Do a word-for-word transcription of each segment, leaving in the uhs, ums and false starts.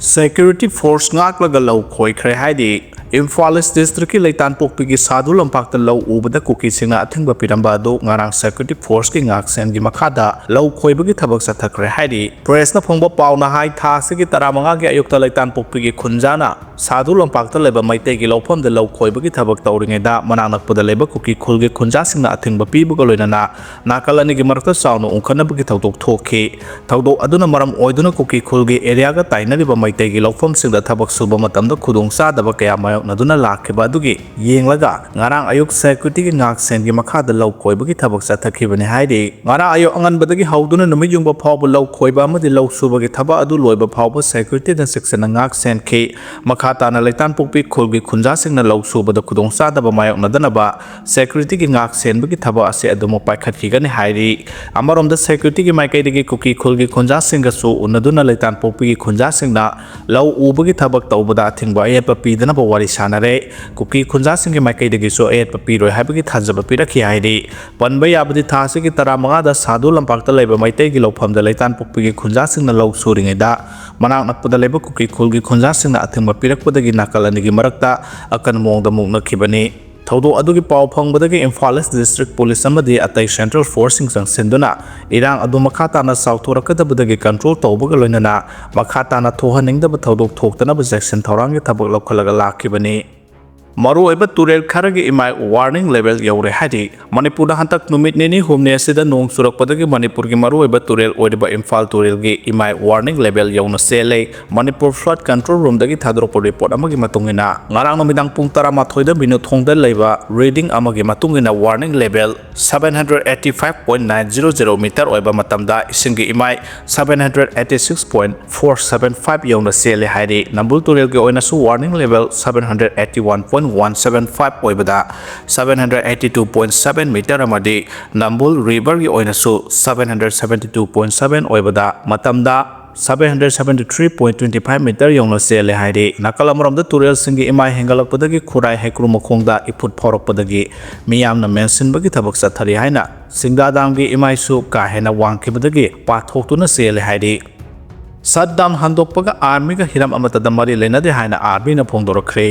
Security force ꯉꯥꯛꯂꯒ ꯂꯧ ꯈꯣꯏꯈ꯭ꯔꯦ ꯍꯥꯏꯔꯤ꯫ ꯏꯝꯐꯥꯜ ꯏꯁ ꯗꯤꯁꯇ꯭ꯔꯤꯛꯀꯤ ꯂꯩꯇꯥꯟꯄꯣꯛꯄꯤꯒꯤ ꯁꯥꯗꯨ ꯂꯝꯄꯥꯛꯇ ꯂꯧ ꯎꯕꯗ ꯀꯨꯀꯤꯁꯤꯡꯅ ꯑꯊꯤꯡꯕ ꯄꯤꯔꯝꯕ ꯑꯗꯨ ꯉꯔꯥꯡ ꯁꯦꯀ꯭ꯌꯨꯔꯤꯇꯤ ꯐꯣꯔꯁꯀꯤ ꯉꯥꯛꯁꯦꯟꯒꯤ ꯃꯈꯥꯗ ꯂꯧ ꯈꯣꯏꯕꯒꯤ ꯊꯕꯛ ꯆꯠꯊꯈ꯭ꯔꯦ ꯍꯥꯏꯔꯤ꯫ ꯄ꯭ꯔꯦꯁꯅ ꯐꯣꯡꯕ ꯄꯥꯎꯅ ꯍꯥꯏ, ꯊꯥ ꯑꯁꯤꯒꯤ ꯇꯔꯥꯃꯉꯥꯒꯤ ꯑꯌꯨꯛꯇ ꯂꯩꯇꯥꯟꯄꯣꯛꯄꯤꯒꯤ ꯈꯨꯟꯖꯥꯅ ꯁꯥꯗꯨ ꯂꯝꯄꯥꯛꯇ ꯂꯩꯕ ꯃꯩꯇꯩꯒꯤ ꯂꯧꯐꯝꯗ ꯂꯧ ꯈꯣꯏꯕꯒꯤ ꯊꯕꯛ ꯇꯧꯔꯤꯉꯩꯗ ꯃꯅꯥꯛ ꯅꯛꯄꯗ ꯂꯩꯕ ꯀꯨꯀꯤ ꯈꯨꯜꯒꯤ ꯈꯨꯟꯖꯥꯁꯤꯡꯅ ꯑꯊꯤꯡꯕ ꯄꯤꯕꯒ ꯂꯣꯏꯅꯅ ꯅꯥꯀꯜ ꯑꯅꯤꯒꯤ ꯃꯔꯛꯇ ꯆꯥꯎꯅ ꯎꯪꯈꯠꯅꯕꯒꯤ ꯊꯧꯗꯣꯛ ꯊꯣꯛꯈꯤ꯫ ꯊꯧꯗꯣꯛ ꯑꯗꯨꯅ ꯃꯔꯝ ꯑꯣꯏꯗꯨꯅ ꯀꯨꯀꯤ ꯈꯨꯜꯒꯤ ꯑꯦꯔꯤꯌꯥꯒ ꯇꯥꯏꯅꯔꯤꯕ ꯃꯩꯇꯩꯒꯤ ꯂꯧꯐꯝꯁꯤꯡꯗ ꯊꯕꯛ ꯁꯨꯕ ꯃꯇꯝꯗ ꯈꯨꯗꯣꯡꯆꯥꯗꯕ ꯀꯌꯥ ꯃꯥꯌꯣꯛꯅꯗꯨꯅ ꯂꯥꯛꯈꯤꯕ ꯑꯗꯨꯒꯤ ꯌꯦꯡꯂꯒ ꯉꯔꯥꯡ ꯑꯌꯨꯛ ꯁꯦꯀ꯭ꯌꯨꯔꯤꯇꯤꯒꯤ ꯉꯥꯛꯁꯦꯟꯒꯤ ꯃꯈꯥꯗ ꯂꯧ ꯈꯣꯏꯕꯒꯤ ꯊꯕꯛ ꯆꯠꯊꯈꯤꯕꯅꯤ ꯍꯥꯏꯔꯤ꯫ ꯉꯔꯥꯡ ꯑꯌꯨꯛ ꯑꯉꯟꯕꯗꯒꯤ ꯍꯧꯗꯨꯅ ꯅꯨꯃꯤꯠ ꯌꯨꯡꯕ ꯐꯥꯎꯕ ꯂꯧ ꯈꯣꯏꯕ ꯑꯃꯗꯤ ꯂꯧ ꯁꯨꯕꯒꯤ ꯊꯕꯛ ꯑꯗꯨ ꯂꯣꯏꯕ ꯐꯥꯎꯕ ꯁꯦꯀ꯭ꯌꯨꯔꯤꯇꯤꯅ ꯆꯦꯛꯁꯤꯟꯅ ꯉꯥꯛ ꯁꯦꯟꯈꯤ꯫ ꯃꯈꯥ ꯇꯥꯅ ꯂꯩꯇꯥꯟꯄꯣꯛꯄꯤ ꯈꯨꯜꯒꯤ ꯈꯨꯟꯖꯥꯁꯤꯡꯅ ꯂꯧ ꯁꯨꯕꯗ ꯈꯨꯗꯣꯡꯆꯥꯗꯕ ꯃꯥꯌꯣꯛꯅꯗꯅꯕ ꯁꯦꯀ꯭ꯌꯨꯔꯤꯇꯤꯒꯤ ꯉꯥꯛ ꯁꯦꯟꯕꯒꯤ ꯊꯕꯛ ꯑꯁꯤ ꯑꯗꯨꯃꯛ ꯄꯥꯏꯈꯠꯈꯤꯒꯅꯤ ꯍꯥꯏꯔꯤ꯫ ꯑꯃꯔꯣꯝꯗ ꯁꯦꯀ꯭ꯌꯨꯔꯤꯇꯤꯒꯤ ꯃꯥꯏꯀꯩꯗꯒꯤ ꯀꯨꯀꯤ ꯈꯨꯜꯒꯤ ꯈꯨꯟꯖꯥꯁꯤꯡꯒꯁꯨ ꯎꯅꯗꯨꯅ ꯂꯩꯇꯥꯟꯄꯣꯛꯄꯤꯒꯤ ꯈꯨꯟꯖꯥꯁꯤꯡꯅ ꯂꯧ ꯎꯕꯒꯤ ꯊꯕꯛ ꯇꯧꯕꯗ ꯑꯊꯤꯡꯕ ꯑꯌꯦꯠꯄ ꯄꯤꯗꯅꯕ ꯋꯥꯔꯤ ꯁꯥꯅꯔꯦ꯫ ꯀꯨꯀꯤ ꯈꯨꯟꯖꯥꯁꯤꯡꯒꯤ ꯃꯥꯏꯀꯩꯗꯒꯤꯁꯨ ꯑꯌꯦꯠꯄ ꯄꯤꯔꯣꯏ ꯍꯥꯏꯕꯒꯤ ꯊꯥꯖꯕ ꯄꯤꯔꯛꯈꯤ ꯍꯥꯏꯔꯤ꯫ ꯄꯟꯕ ꯌꯥꯕꯗꯤ ꯊꯥ ꯑꯁꯤꯒꯤ ꯇꯔꯥꯃꯉꯥꯗ ꯁꯥꯗꯨ ꯂꯝꯄꯥꯛꯇ ꯂꯩꯕ ꯃꯩꯇꯩꯒꯤ ꯂꯧꯐꯝꯗ ꯂꯩꯇꯥꯟꯄꯣꯛꯄꯤꯒꯤ ꯈꯨꯟꯖꯥꯁꯤꯡꯅ ꯂꯧ ꯁꯨꯔꯤꯉꯩꯗ ꯃꯅꯥꯛ ꯅꯛꯄꯗ ꯂꯩꯕ ꯀꯨꯀꯤ ꯈꯨꯜꯒꯤ ꯈꯨꯟꯖꯥꯁꯤꯡꯅ ꯑꯊꯤꯡꯕ ꯄꯤꯔꯛꯄꯗꯒꯤ ꯅꯥꯀꯜ ꯑꯅꯤꯒꯤ ꯃꯔꯛꯇ ꯑꯀꯟꯕ ꯃꯑꯣꯡꯗ ꯃꯨꯛꯅꯈꯤꯕꯅꯤ꯫ ꯊꯧꯗꯣꯛ ꯑꯗꯨꯒꯤ ꯄꯥꯎ ꯐꯪꯕꯗꯒꯤ ꯏꯝꯐꯥꯜ ꯏꯁ ꯗꯤꯁꯇ꯭ꯔꯤꯛ ꯄꯨꯂꯤꯁ ꯑꯃꯗꯤ ꯑꯇꯩ ꯁꯦꯟꯇ꯭ꯔꯦꯜ ꯐꯣꯔꯁꯁꯤꯡ ꯆꯪꯁꯤꯟꯗꯨꯅ ꯏꯔꯥꯡ ꯑꯗꯨ ꯃꯈꯥ ꯇꯥꯅ ꯆꯥꯎꯊꯣꯔꯛꯀꯗꯕꯗꯒꯤ ꯀꯟꯇ꯭ꯔꯣꯜ ꯇꯧꯕꯒ ꯂꯣꯏꯅꯅ ꯃꯈꯥ ꯇꯥꯅ ꯊꯣꯛꯍꯟꯅꯤꯡꯗꯕ ꯊꯧꯗꯣꯛ ꯊꯣꯛꯇꯅꯕ ꯆꯦꯛꯁꯤꯟ ꯊꯧꯔꯥꯡꯒꯤ ꯊꯕꯛ ꯂꯧꯈꯠꯂꯒ ꯂꯥꯛꯈꯤꯕꯅꯤ꯫ ꯃꯔꯨꯑꯣꯏꯕ ꯇꯨꯔꯦꯜ ꯈꯔꯒꯤ ꯏꯃꯥꯏ ꯋꯥꯔꯅꯤꯡ ꯂꯦꯚꯦꯜ ꯌꯧꯔꯦ ꯍꯥꯏꯔꯤ꯫ ꯃꯅꯤꯄꯨꯔꯗ ꯍꯟꯗꯛ ꯅꯨꯃꯤꯠ ꯅꯤꯅꯤ ꯍꯨꯝꯅꯤ ꯑꯁꯤꯗ ꯅꯣꯡ ꯆꯨꯔꯛꯄꯗꯒꯤ ꯃꯅꯤꯄꯨꯔꯒꯤ ꯃꯔꯨꯑꯣꯏꯕ ꯇꯨꯔꯦꯜ ꯑꯣꯏꯔꯤꯕ ꯏꯝꯐꯥꯜ ꯇꯨꯔꯦꯜꯒꯤ ꯏꯃꯥꯏ ꯋꯥꯔꯅꯤꯡ ꯂꯦꯚꯦꯜ ꯌꯧꯅ ꯆꯦꯜꯂꯦ꯫ ꯃꯅꯤꯄꯨꯔ ꯐ꯭ꯂꯠ ꯀꯟꯇ꯭ꯔꯣꯜ ꯔꯨꯝꯗꯒꯤ ꯊꯥꯗꯣꯔꯛꯄ ꯔꯤꯄꯣꯔꯠ ꯑꯃꯒꯤ ꯃꯇꯨꯡ ꯏꯟꯅ, ꯉꯔꯥꯡ ꯅꯨꯃꯤꯗꯥꯡ ꯄꯨꯡ ꯇꯔꯥꯃꯥꯊꯣꯏꯗ ꯃꯤꯅꯨꯊꯣꯡꯗ ꯂꯩꯕ ꯔꯤꯗꯤꯡ ꯑꯃꯒꯤ ꯃꯇꯨꯡ ꯏꯟꯅ, warning level seven hundred eighty five point nine zero zero meter ꯑꯣꯏꯕ ꯃꯇꯝꯗ ꯏꯁꯤꯡꯒꯤ ꯏꯃꯥꯏ seven hundred eighty six point four seven five ꯌꯧꯅ ꯆꯦꯜꯂꯦ ꯍꯥꯏꯔꯤ꯫ ꯅꯝꯕꯨꯜ ꯇꯨꯔꯦꯜꯒꯤ ꯑꯣꯏꯅꯁꯨ warning level seven hundred eighty one point one seven five ꯑꯣꯏꯕꯗ seven hundred eighty two point seven meter ꯑꯃꯗꯤ ꯅꯝꯕꯨꯜ ꯔꯤꯚꯔꯒꯤ ꯑꯣꯏꯅꯁꯨ seven hundred seventy two point seven ꯑꯣꯏꯕꯗ ꯃꯇꯝꯗ seven hundred seventy three point twenty five meter ꯌꯧꯅ ꯆꯦꯜꯂꯦ ꯍꯥꯏꯔꯤ꯫ ꯅꯥꯀꯜ ꯑꯃꯔꯣꯝꯗ ꯇꯨꯔꯦꯜꯁꯤꯡꯒꯤ ꯏꯃꯥꯏ ꯍꯦꯟꯒꯠꯂꯛꯄꯗꯒꯤ ꯈꯨꯔꯥꯏ ꯍꯩꯀ꯭ꯔꯨ ꯃꯈꯣꯡꯗ ꯏꯐꯨꯠ ꯐꯥꯎꯔꯛꯄꯗꯒꯤ ꯃꯤꯌꯥꯝꯅ ꯃꯦꯟꯁꯤꯟꯕꯒꯤ ꯊꯕꯛ ꯆꯠꯊꯔꯤ ꯍꯥꯏꯅ ꯁꯤꯡꯗꯥ ꯗꯥꯝꯒꯤ ꯏꯃꯥꯏꯁꯨ ꯀꯥ ꯍꯦꯟꯅ ꯋꯥꯡꯈꯤꯕꯗꯒꯤ ꯄꯥꯊꯣꯛꯇꯨꯅ ꯆꯦꯜꯂꯦ ꯍꯥꯏꯔꯤ꯫ ꯁꯠ ꯗꯥꯎꯟ ꯍꯟꯗꯣꯛꯄꯒ ꯑꯥꯔꯃꯤꯒ ꯍꯤꯔꯝ ꯑꯃꯠꯇꯗ ꯃꯔꯤ ꯂꯩꯅꯗꯦ ꯍꯥꯏꯅ ꯑꯥꯔꯃꯤꯅ ꯐꯣꯡꯗꯣꯔꯛꯈ꯭ꯔꯦ꯫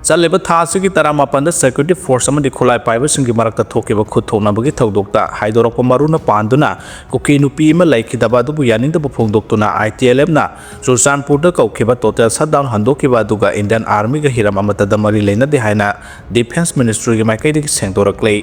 ꯆꯠꯂꯤꯕ ꯊꯥ ꯑꯁꯤꯒꯤ ꯇꯔꯥꯃꯥꯄꯟꯗ ꯁꯦꯀ꯭ꯌꯨꯔꯤꯇꯤ ꯐꯣꯔꯁ ꯑꯃꯗꯤ ꯈꯨꯠꯂꯥꯏ ꯄꯥꯏꯕꯁꯤꯡꯒꯤ ꯃꯔꯛꯇ ꯊꯣꯛꯈꯤꯕ ꯈꯨꯠ ꯊꯣꯛꯅꯕꯒꯤ ꯊꯧꯗꯣꯛꯇ ꯍꯥꯏꯗꯣꯔꯛꯄ ꯃꯔꯨꯅ ꯄꯥꯟꯗꯨꯅ ꯀꯨꯀꯤ ꯅꯨꯄꯤ ꯑꯃ ꯂꯩꯈꯤꯗꯕ ꯑꯗꯨꯕꯨ ꯌꯥꯅꯤꯡꯗꯕ ꯐꯣꯡꯗꯣꯛꯇꯨꯅ ꯑꯥꯏ ꯇꯤ ꯑꯦꯜ ꯑꯦꯐꯅ ꯆꯨꯔꯆꯥꯟꯄꯨꯔꯗ ꯀꯧꯈꯤꯕ ꯇꯣꯇꯦꯜ ꯁꯠ ꯗꯥꯎꯟ ꯍꯟꯗꯣꯛꯈꯤꯕ ꯑꯗꯨꯒ ꯏꯟꯗꯤꯌꯟ ꯑꯥꯔꯃꯤꯒ ꯍꯤꯔꯝ ꯑꯃꯠꯇꯗ ꯃꯔꯤ ꯂꯩꯅꯗꯦ ꯍꯥꯏꯅ ꯗꯤꯐꯦꯟꯁ ꯃꯤꯅꯤꯁꯇ꯭ꯔꯤꯒꯤ ꯃꯥꯏꯀꯩꯗꯒꯤ ꯁꯦꯡꯗꯣꯔꯛꯂꯦ꯫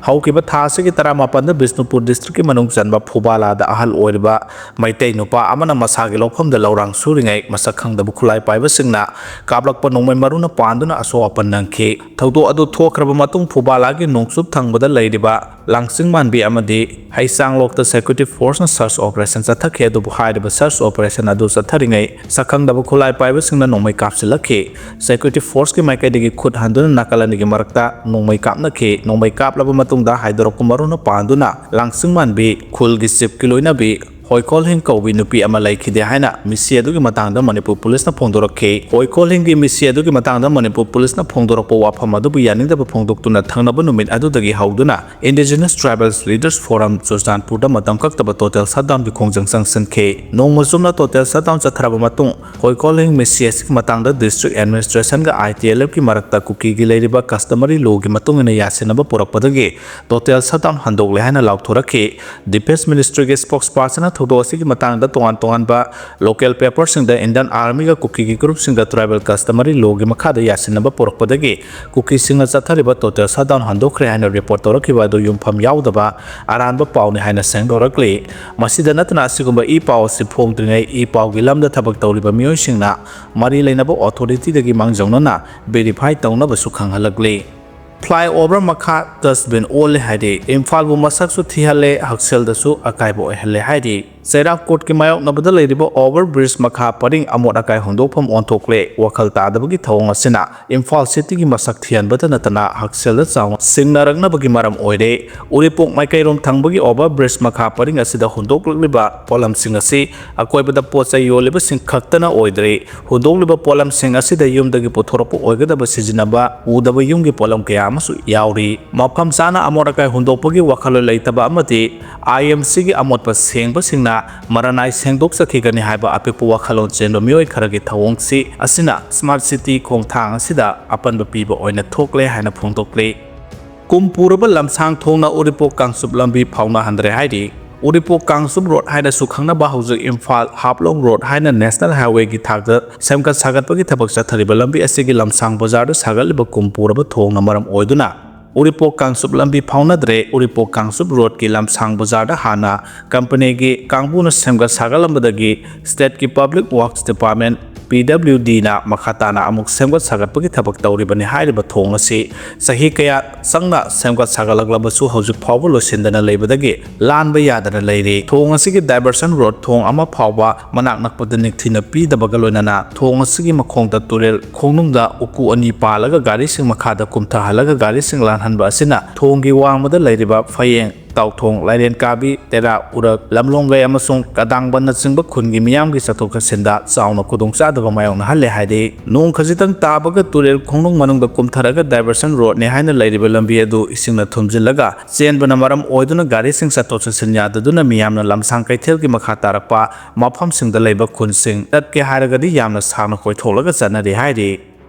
ꯍꯧꯈꯤꯕ ꯊꯥ ꯑꯁꯤꯒꯤ ꯇꯔꯥꯃꯥꯄꯟꯗ ꯕꯤꯁꯅꯨꯄꯨꯔ ꯗꯤꯁꯇ꯭ꯔꯤꯛꯀꯤ ꯃꯅꯨꯡ ꯆꯟꯕ ꯐꯨꯕꯥꯂꯥꯗ ꯑꯍꯜ ꯑꯣꯏꯔꯤꯕ ꯃꯩꯇꯩ ꯅꯨꯄꯥ ꯑꯃꯅ ꯃꯁꯥꯒꯤ ꯂꯧꯐꯝꯗ ꯂꯧꯔꯥꯡ ꯁꯨꯔꯤꯉꯩ ꯃꯁꯛ ꯈꯪꯗꯕ ꯈꯨꯠꯂꯥꯏ ꯄꯥꯏꯕꯁꯤꯡꯅ ꯀꯥꯞꯂꯛꯄ ꯅꯣꯡꯃꯩ ꯃꯔꯨꯅ ꯄꯥꯟꯗꯨꯅ ꯑꯁꯣꯛ ꯑꯄꯟ ꯅꯪꯈꯤ꯫ ꯊꯧꯗꯣꯛ ꯑꯗꯨ ꯊꯣꯛꯈ꯭ꯔꯕ ꯃꯇꯨꯡ ꯐꯨꯕꯥꯂꯥꯒꯤ ꯅꯣꯡꯆꯨꯞ ꯊꯪꯕꯗ ꯂꯩꯔꯤꯕ ꯂꯥꯡꯆꯤꯡ ꯃꯥꯟꯕꯤ ꯑꯃꯗꯤ ꯍꯩꯆꯥꯡꯂꯣꯛꯇ ꯁꯦꯀ꯭ꯌꯨꯔꯤꯇꯤ ꯐꯣꯔꯁꯅ ꯁꯔꯆ ꯑꯣꯄꯔꯦꯁꯟ ꯆꯠꯊꯈꯤ꯫ ꯑꯗꯨꯕꯨ ꯍꯥꯏꯔꯤꯕ ꯁꯔꯆ ꯑꯣꯄꯔꯦꯁꯟ ꯑꯗꯨ ꯆꯠꯊꯔꯤꯉꯩ ꯁꯛꯈꯪꯗꯕ ꯈꯨꯠꯂꯥꯏ ꯄꯥꯏꯕꯁꯤꯡꯅ ꯅꯣꯡꯃꯩ ꯀꯥꯞꯁꯤꯜꯂꯛꯈꯤ꯫ ꯁꯦꯀ꯭ꯌꯨꯔꯤꯇꯤ ꯐꯣꯔꯁꯀꯤ ꯃꯥꯏꯀꯩꯗꯒꯤ ꯈꯨꯠ ꯍꯟꯗꯨꯅ ꯅꯥꯀꯜ ꯑꯅꯤꯒꯤ ꯃꯔꯛꯇ ꯅꯣꯡꯃꯩ ꯀꯥꯞꯅꯈꯤ꯫ ꯅꯣꯡꯃꯩ ꯀꯥꯞꯂꯕ ꯃꯇꯨꯡꯗ ꯍꯥꯏꯗꯣꯔꯛꯄ ꯃꯔꯨꯅ ꯄꯥꯟꯗꯨꯅ ꯂꯥꯡꯆꯤꯡ ꯃꯥꯟꯕꯤ ꯈꯨꯜꯒꯤ ꯆꯤꯞꯀꯤ ꯂꯣꯏꯅꯕꯤ ꯍꯣꯏꯀꯣꯜꯍꯤꯡ ꯀꯧꯕꯤ ꯅꯨꯄꯤ ꯑꯃ ꯂꯩꯈꯤꯗꯦ ꯍꯥꯏꯅ ꯃꯤꯁꯤ ꯑꯗꯨꯒꯤ ꯃꯇꯥꯡꯗ ꯃꯅꯤꯄꯨꯔ ꯄꯨꯂꯤꯁꯅ ꯐꯣꯡꯗꯣꯔꯛꯈꯤ꯫ ꯍꯣꯏꯀꯣꯜꯍꯤꯡꯒꯤ ꯃꯤꯁꯤ ꯑꯗꯨꯒꯤ ꯃꯇꯥꯡꯗ ꯃꯅꯤꯄꯨꯔ ꯄꯨꯂꯤꯁꯅ ꯐꯣꯡꯗꯣꯔꯛꯄ ꯋꯥꯐꯝ ꯑꯗꯨꯕꯨ ꯌꯥꯅꯤꯡꯗꯕ ꯐꯣꯡꯗꯣꯛꯇꯨꯅ ꯊꯪꯅꯕ ꯅꯨꯃꯤꯠ ꯑꯗꯨꯗꯒꯤ ꯍꯧꯗꯨꯅ Indigenous Tribals Leaders Forum ꯆꯨꯔꯆꯥꯟꯄꯨꯔꯗ ꯃꯇꯝ ꯀꯛꯇꯕ ꯇꯣꯇꯦꯜ ꯁꯠꯗꯥꯎꯟꯒꯤ ꯈꯣꯡꯖꯪ ꯆꯪꯁꯤꯟꯈꯤ꯫ ꯅꯣꯡꯃ ꯆꯨꯞꯅ ꯇꯣꯇꯦꯜ ꯁꯠꯗꯥꯎꯟ ꯆꯠꯊꯔꯕ ꯃꯇꯨꯡ ꯍꯣꯏꯀꯣꯜꯍꯤꯡ ꯃꯤꯁꯤ ꯑꯁꯤꯒꯤ ꯃꯇꯥꯡꯗ ꯗꯤꯁꯇ꯭ꯔꯤꯛ ꯑꯦꯗꯃꯤꯅꯤꯁꯇ꯭ꯔꯦꯁꯟꯒ ꯑꯥꯏ ꯇꯤ ꯑꯦꯜ ꯑꯦꯐꯀꯤ ꯃꯔꯛꯇ ꯀꯨꯀꯤꯒꯤ ꯂꯩꯔꯤꯕ ꯀꯁꯇꯃꯔꯤ ꯂꯣꯒꯤ ꯃꯇꯨꯡ ꯏꯟꯅ ꯌꯥꯁꯤꯟꯅꯕ ꯄꯨꯔꯛꯄꯗꯒꯤ ꯇꯣꯇꯦꯜ ꯁꯠꯗꯥꯎꯟ ꯍꯟꯗꯣꯛꯂꯦ ꯍꯥꯏꯅ ꯂꯥꯎꯊꯣꯔꯛꯈꯤ꯫ ꯗꯤꯐꯦꯟꯁ ꯃꯤꯅꯤꯁꯇ꯭ꯔꯤꯒꯤ ꯁ꯭ꯄꯣꯛꯁ ꯄꯥꯔꯁꯟꯅ ꯊꯧꯗꯣꯛ ꯑꯁꯤꯒꯤ ꯃꯇꯥꯡꯗ ꯇꯣꯉꯥꯟ ꯇꯣꯉꯥꯟꯕ ꯂꯣꯀꯦꯜ ꯄꯦꯄꯔꯁꯤꯡꯗ ꯏꯟꯗꯤꯌꯟ ꯑꯥꯔꯃꯤꯒ ꯀꯨꯀꯤꯒꯤ ꯒ꯭ꯔꯨꯞꯁꯤꯡꯗ ꯇ꯭ꯔꯥꯏꯕꯦꯜ ꯀꯁꯇꯃꯔꯤ ꯂꯣꯒꯤ ꯃꯈꯥꯗ ꯌꯥꯁꯤꯟꯅꯕ ꯄꯨꯔꯛꯄꯗꯒꯤ ꯀꯨꯀꯤꯁꯤꯡꯅ ꯆꯠꯊꯔꯤꯕ ꯇꯣꯇꯦꯜ ꯁꯠꯗꯥꯎꯟ ꯍꯟꯗꯣꯛꯈ꯭ꯔꯦ ꯍꯥꯏꯅ ꯔꯤꯄꯣꯔꯠ ꯇꯧꯔꯛꯈꯤꯕ ꯑꯗꯨ ꯌꯨꯝꯐꯝ ꯌꯥꯎꯗꯕ ꯑꯔꯥꯟꯕ ꯄꯥꯎꯅꯤ ꯍꯥꯏꯅ ꯁꯦꯡꯗꯣꯔꯛꯂꯤ꯫ ꯃꯁꯤꯗ ꯅꯠꯇꯅ ꯑꯁꯤꯒꯨꯝꯕ ꯏ ꯄꯥꯎ ꯑꯁꯤ ꯐꯣꯡꯗ꯭ꯔꯤꯉꯩ ꯏ ꯄꯥꯎꯒꯤ ꯂꯝꯗ ꯊꯕꯛ ꯇꯧꯔꯤꯕ ꯃꯤꯑꯣꯏꯁꯤꯡꯅ ꯃꯔꯤ ꯂꯩꯅꯕ ꯑꯣꯊꯣꯔꯤꯇꯤꯗꯒꯤ ꯃꯥꯡꯖꯧꯅꯅ ꯚꯦꯔꯤꯐꯥꯏ ꯇꯧꯅꯕꯁꯨ ꯈꯪꯍꯜꯂꯛꯂꯤ꯫ ꯐ꯭ꯂꯥꯏ ꯑꯣꯚꯔ ꯃꯈꯥ ꯗꯁꯕꯤꯟ ꯑꯣꯜꯂꯦ ꯍꯥꯏꯔꯤ꯫ ꯏꯝꯐꯥꯜꯕꯨ ꯃꯁꯛꯁꯨ ꯊꯤꯍꯜꯂꯦ, ꯍꯛꯁꯦꯜꯗꯁꯨ ꯑꯀꯥꯏꯕ ꯑꯣꯏꯍꯜꯂꯦ ꯍꯥꯏꯔꯤ꯫ ꯆꯩꯔꯥꯛ ꯀꯣꯔꯠꯀꯤ ꯃꯥꯌꯣꯛꯅꯕꯗ ꯂꯩꯔꯤꯕ ꯑꯣꯚꯔ ꯕ꯭ꯔꯤꯖ ꯃꯈꯥ ꯄꯔꯤꯡ ꯑꯃꯣꯠ ꯑꯀꯥꯏ ꯍꯨꯟꯗꯣꯛꯐꯝ ꯑꯣꯟꯊꯣꯛꯂꯦ꯫ ꯋꯥꯈꯜ ꯇꯥꯗꯕꯒꯤ ꯊꯧꯑꯣꯡ ꯑꯁꯤꯅ ꯏꯝꯐꯥꯜ ꯁꯤꯇꯤꯒꯤ ꯃꯁꯛ ꯊꯤꯍꯟꯕꯇ ꯅꯠꯇꯅ ꯍꯛꯁꯦꯜꯗ ꯆꯥꯎꯅ ꯁꯤꯡꯅꯔꯛꯅꯕꯒꯤ ꯃꯔꯝ ꯑꯣꯏꯔꯦ꯫ ꯎꯔꯤꯄꯣꯛ ꯃꯥꯏꯀꯩꯔꯣꯝ ꯊꯪꯕꯒꯤ ꯑꯣꯚꯔ ꯕ꯭ꯔꯤꯖ ꯃꯈꯥ ꯄꯔꯤꯡ ꯑꯁꯤꯗ ꯍꯨꯟꯗꯣꯛꯂꯛꯂꯤꯕ ꯄꯣꯠꯂꯝꯁꯤꯡ ꯑꯁꯤ ꯑꯀꯣꯏꯕꯗ ꯄꯣꯠ ꯆꯩ ꯌꯣꯜꯂꯤꯕꯁꯤꯡ ꯈꯛꯇꯅ ꯑꯣꯏꯗ꯭ꯔꯦ꯫ ꯍꯨꯟꯗꯣꯛꯂꯤꯕ ꯄꯣꯠꯂꯝꯁꯤꯡ ꯑꯁꯤꯗ ꯌꯨꯝꯗꯒꯤ ꯄꯨꯊꯣꯔꯛꯄ ꯑꯣꯏꯒꯗꯕ ꯁꯤꯖꯤꯟꯅꯕ ꯎꯗꯕ ꯌꯨꯝꯒꯤ ꯄꯣꯠꯂꯝ ꯀꯌꯥ ꯑꯃꯁꯨ ꯌꯥꯎꯔꯤ꯫ ꯃꯐꯝ ꯆꯥꯅ ꯑꯃꯣꯠ ꯑꯀꯥꯏ ꯍꯨꯟꯗꯣꯛꯄꯒꯤ ꯋꯥꯈꯜꯂꯣꯟ ꯂꯩꯇꯕ ꯑꯃꯗꯤ ꯑꯥꯏ ꯑꯦꯝ ꯁꯤꯒꯤ ꯑꯃꯣꯠꯄ ꯁꯦꯡꯕꯁꯤꯡꯅ ꯃꯔꯅꯥꯏ ꯁꯦꯡꯗꯣꯛꯆꯈꯤꯒꯅꯤ ꯍꯥꯏꯕ ꯑꯄꯤꯛꯄ ꯋꯥꯈꯜꯂꯣꯟ ꯆꯦꯟꯕ ꯃꯤꯑꯣꯏ ꯈꯔꯒꯤ ꯊꯧꯑꯣꯡꯁꯤ ꯑꯁꯤꯅ Smart City ꯈꯣꯡꯊꯥꯡ ꯑꯁꯤꯗ ꯑꯄꯟꯕ ꯄꯤꯕ ꯑꯣꯏꯅ ꯊꯣꯛꯂꯦ ꯍꯥꯏꯅ ꯐꯣꯡꯗꯣꯛꯂꯤ꯫ ꯀꯨꯝ ꯄꯨꯔꯕ ꯂꯝꯁꯥꯡ ꯊꯣꯡꯅ ꯎꯔꯤꯄꯣꯛ ꯀꯥꯡꯆꯨꯞ ꯂꯝꯕꯤ ꯐꯥꯎꯅꯍꯟꯗ꯭ꯔꯦ ꯍꯥꯏꯔꯤ꯫ ꯎꯔꯤꯄꯣꯛ ꯀꯥꯡꯆꯨꯞ ꯔꯣꯗ ꯍꯥꯏꯅꯁꯨ ꯈꯪꯅꯕ ꯍꯧꯖꯤꯛ ꯏꯝꯐꯥꯜ ꯍꯥꯐꯂꯣꯡ ꯔꯣꯗ ꯍꯥꯏꯅ ꯅꯦꯁꯅꯦꯜ ꯍꯥꯏꯋꯦꯒꯤ ꯊꯥꯛꯇ ꯁꯦꯝꯒꯠ ꯁꯥꯒꯠꯄꯒꯤ ꯊꯕꯛ ꯆꯠꯊꯔꯤꯕ ꯂꯝꯕꯤ ꯑꯁꯤꯒꯤ ꯂꯝꯁꯥꯡ ꯕꯖꯥꯔꯗ ꯁꯥꯒꯠꯂꯤꯕ ꯀꯨꯝ ꯄꯨꯔꯕ ꯊꯣꯡꯅ ꯃꯔꯝ ꯑꯣꯏꯗꯨꯅ ꯎꯔꯤꯄꯣꯛ ꯀꯥꯡꯆꯨꯞ ꯂꯝꯕꯤ ꯐꯥꯎꯅꯗ꯭ꯔꯦ꯫ ꯎꯔꯤꯄꯣꯛ ꯀꯥꯡꯆꯨꯞ ꯔꯣꯗꯀꯤ ꯂꯝꯁꯥꯡ ꯕꯖꯥꯔꯗ ꯍꯥꯟꯅ ꯀꯝꯄꯅꯤꯒꯤ ꯀꯥꯡꯕꯨꯅ ꯁꯦꯝꯒꯠ ꯁꯥꯒꯠꯂꯝꯕꯗꯒꯤ ꯁ꯭ꯇꯦꯠꯀꯤ ꯄꯕ꯭ꯂꯤꯛ ꯋꯥꯔꯛꯁ ꯗꯤꯄꯥꯔꯠꯃꯦꯟ, ꯄꯤ ꯗꯕ꯭ꯂꯤꯎ ꯗꯤꯅ ꯃꯈꯥ ꯇꯥꯅ ꯑꯃꯨꯛ ꯁꯦꯝꯒꯠ ꯁꯥꯒꯠꯄꯒꯤ ꯊꯕꯛ ꯇꯧꯔꯤꯕꯅꯤ꯫ ꯍꯥꯏꯔꯤꯕ ꯊꯣꯡ ꯑꯁꯤ ꯆꯍꯤ ꯀꯌꯥ ꯆꯪꯅ ꯁꯦꯝꯒꯠ ꯁꯥꯒꯠꯂꯛꯂꯕꯁꯨ ꯍꯧꯖꯤꯛ ꯐꯥꯎꯕ ꯂꯣꯏꯁꯤꯟꯗꯅ ꯂꯩꯕꯗꯒꯤ ꯂꯥꯟꯕ ꯌꯥꯗꯅ ꯂꯩꯔꯤ꯫ ꯊꯣꯡ ꯑꯁꯤꯒꯤ ꯗꯥꯏꯚꯔꯁꯟ ꯔꯣꯗ ꯊꯣꯡ ꯑꯃ ꯐꯥꯎꯕ ꯃꯅꯥꯛ ꯅꯛꯄꯗ ꯅꯤꯡꯊꯤꯅ ꯄꯤꯗꯕꯒ ꯂꯣꯏꯅꯅ ꯊꯣꯡ ꯑꯁꯤꯒꯤ ꯃꯈꯣꯡꯗ ꯇꯨꯔꯦꯜ ꯈꯣꯡꯅꯨꯡꯗ ꯎꯀꯨ ꯑꯅꯤ ꯄꯥꯜꯂꯒ ꯒꯥꯔꯤꯁꯤꯡ ꯃꯈꯥꯗ ꯀꯨꯝꯊꯍꯜꯂꯒ ꯒꯥꯔꯤꯁꯤꯡ ꯂꯥꯟꯍꯟꯕ ꯑꯁꯤꯅ ꯊꯣꯡꯒꯤ ꯋꯥꯡꯃꯗ ꯂꯩꯔꯤꯕ ꯐꯌꯦꯡ, ꯇꯥꯎꯊꯣꯡ, ꯂꯥꯏꯔꯦꯟ ꯀꯥꯕꯤ, ꯇꯦꯔꯥ, ꯎꯔꯛ, ꯂꯝꯂꯣꯡꯂꯩ ꯑꯃꯁꯨꯡ ꯀꯗꯥꯡꯕꯟꯅꯆꯤꯡꯕ ꯈꯨꯟꯒꯤ ꯃꯤꯌꯥꯝꯒꯤ ꯆꯠꯊꯣꯛ ꯆꯠꯁꯤꯟꯗ ꯆꯥꯎꯅ ꯈꯨꯗꯣꯡꯆꯥꯗꯕ ꯃꯥꯌꯣꯛꯅꯍꯜꯂꯦ ꯍꯥꯏꯔꯤ꯫ ꯅꯣꯡ ꯈꯖꯤꯛꯇꯪ ꯇꯥꯕꯒ ꯇꯨꯔꯦꯜ ꯈꯣꯡꯅꯨꯡ ꯃꯅꯨꯡꯗ ꯀꯨꯝꯊꯔꯒ ꯗꯥꯏꯚꯔꯁꯟ ꯔꯣꯗꯅꯤ ꯍꯥꯏꯅ ꯂꯩꯔꯤꯕ ꯂꯝꯕꯤ ꯑꯗꯨ ꯏꯁꯤꯡꯅ ꯊꯨꯝꯖꯤꯜꯂꯒ ꯆꯦꯟꯕꯅ ꯃꯔꯝ ꯑꯣꯏꯗꯨꯅ ꯒꯥꯔꯤꯁꯤꯡ ꯆꯠꯊꯣꯛ ꯆꯠꯁꯤꯟ ꯌꯥꯗꯗꯨꯅ ꯃꯤꯌꯥꯝꯅ ꯂꯝꯁꯥꯡ ꯀꯩꯊꯦꯜꯒꯤ ꯃꯈꯥ ꯇꯥꯔꯛꯄ ꯃꯐꯝꯁꯤꯡꯗ ꯂꯩꯕ ꯈꯨꯟꯁꯤꯡ ꯆꯠꯀꯦ ꯍꯥꯏꯔꯒꯗꯤ ꯌꯥꯝꯅ ꯁꯥꯡꯅ ꯀꯣꯏꯊꯣꯛꯂꯒ ꯆꯠꯅꯔꯤ ꯍꯥꯏꯔꯤ꯫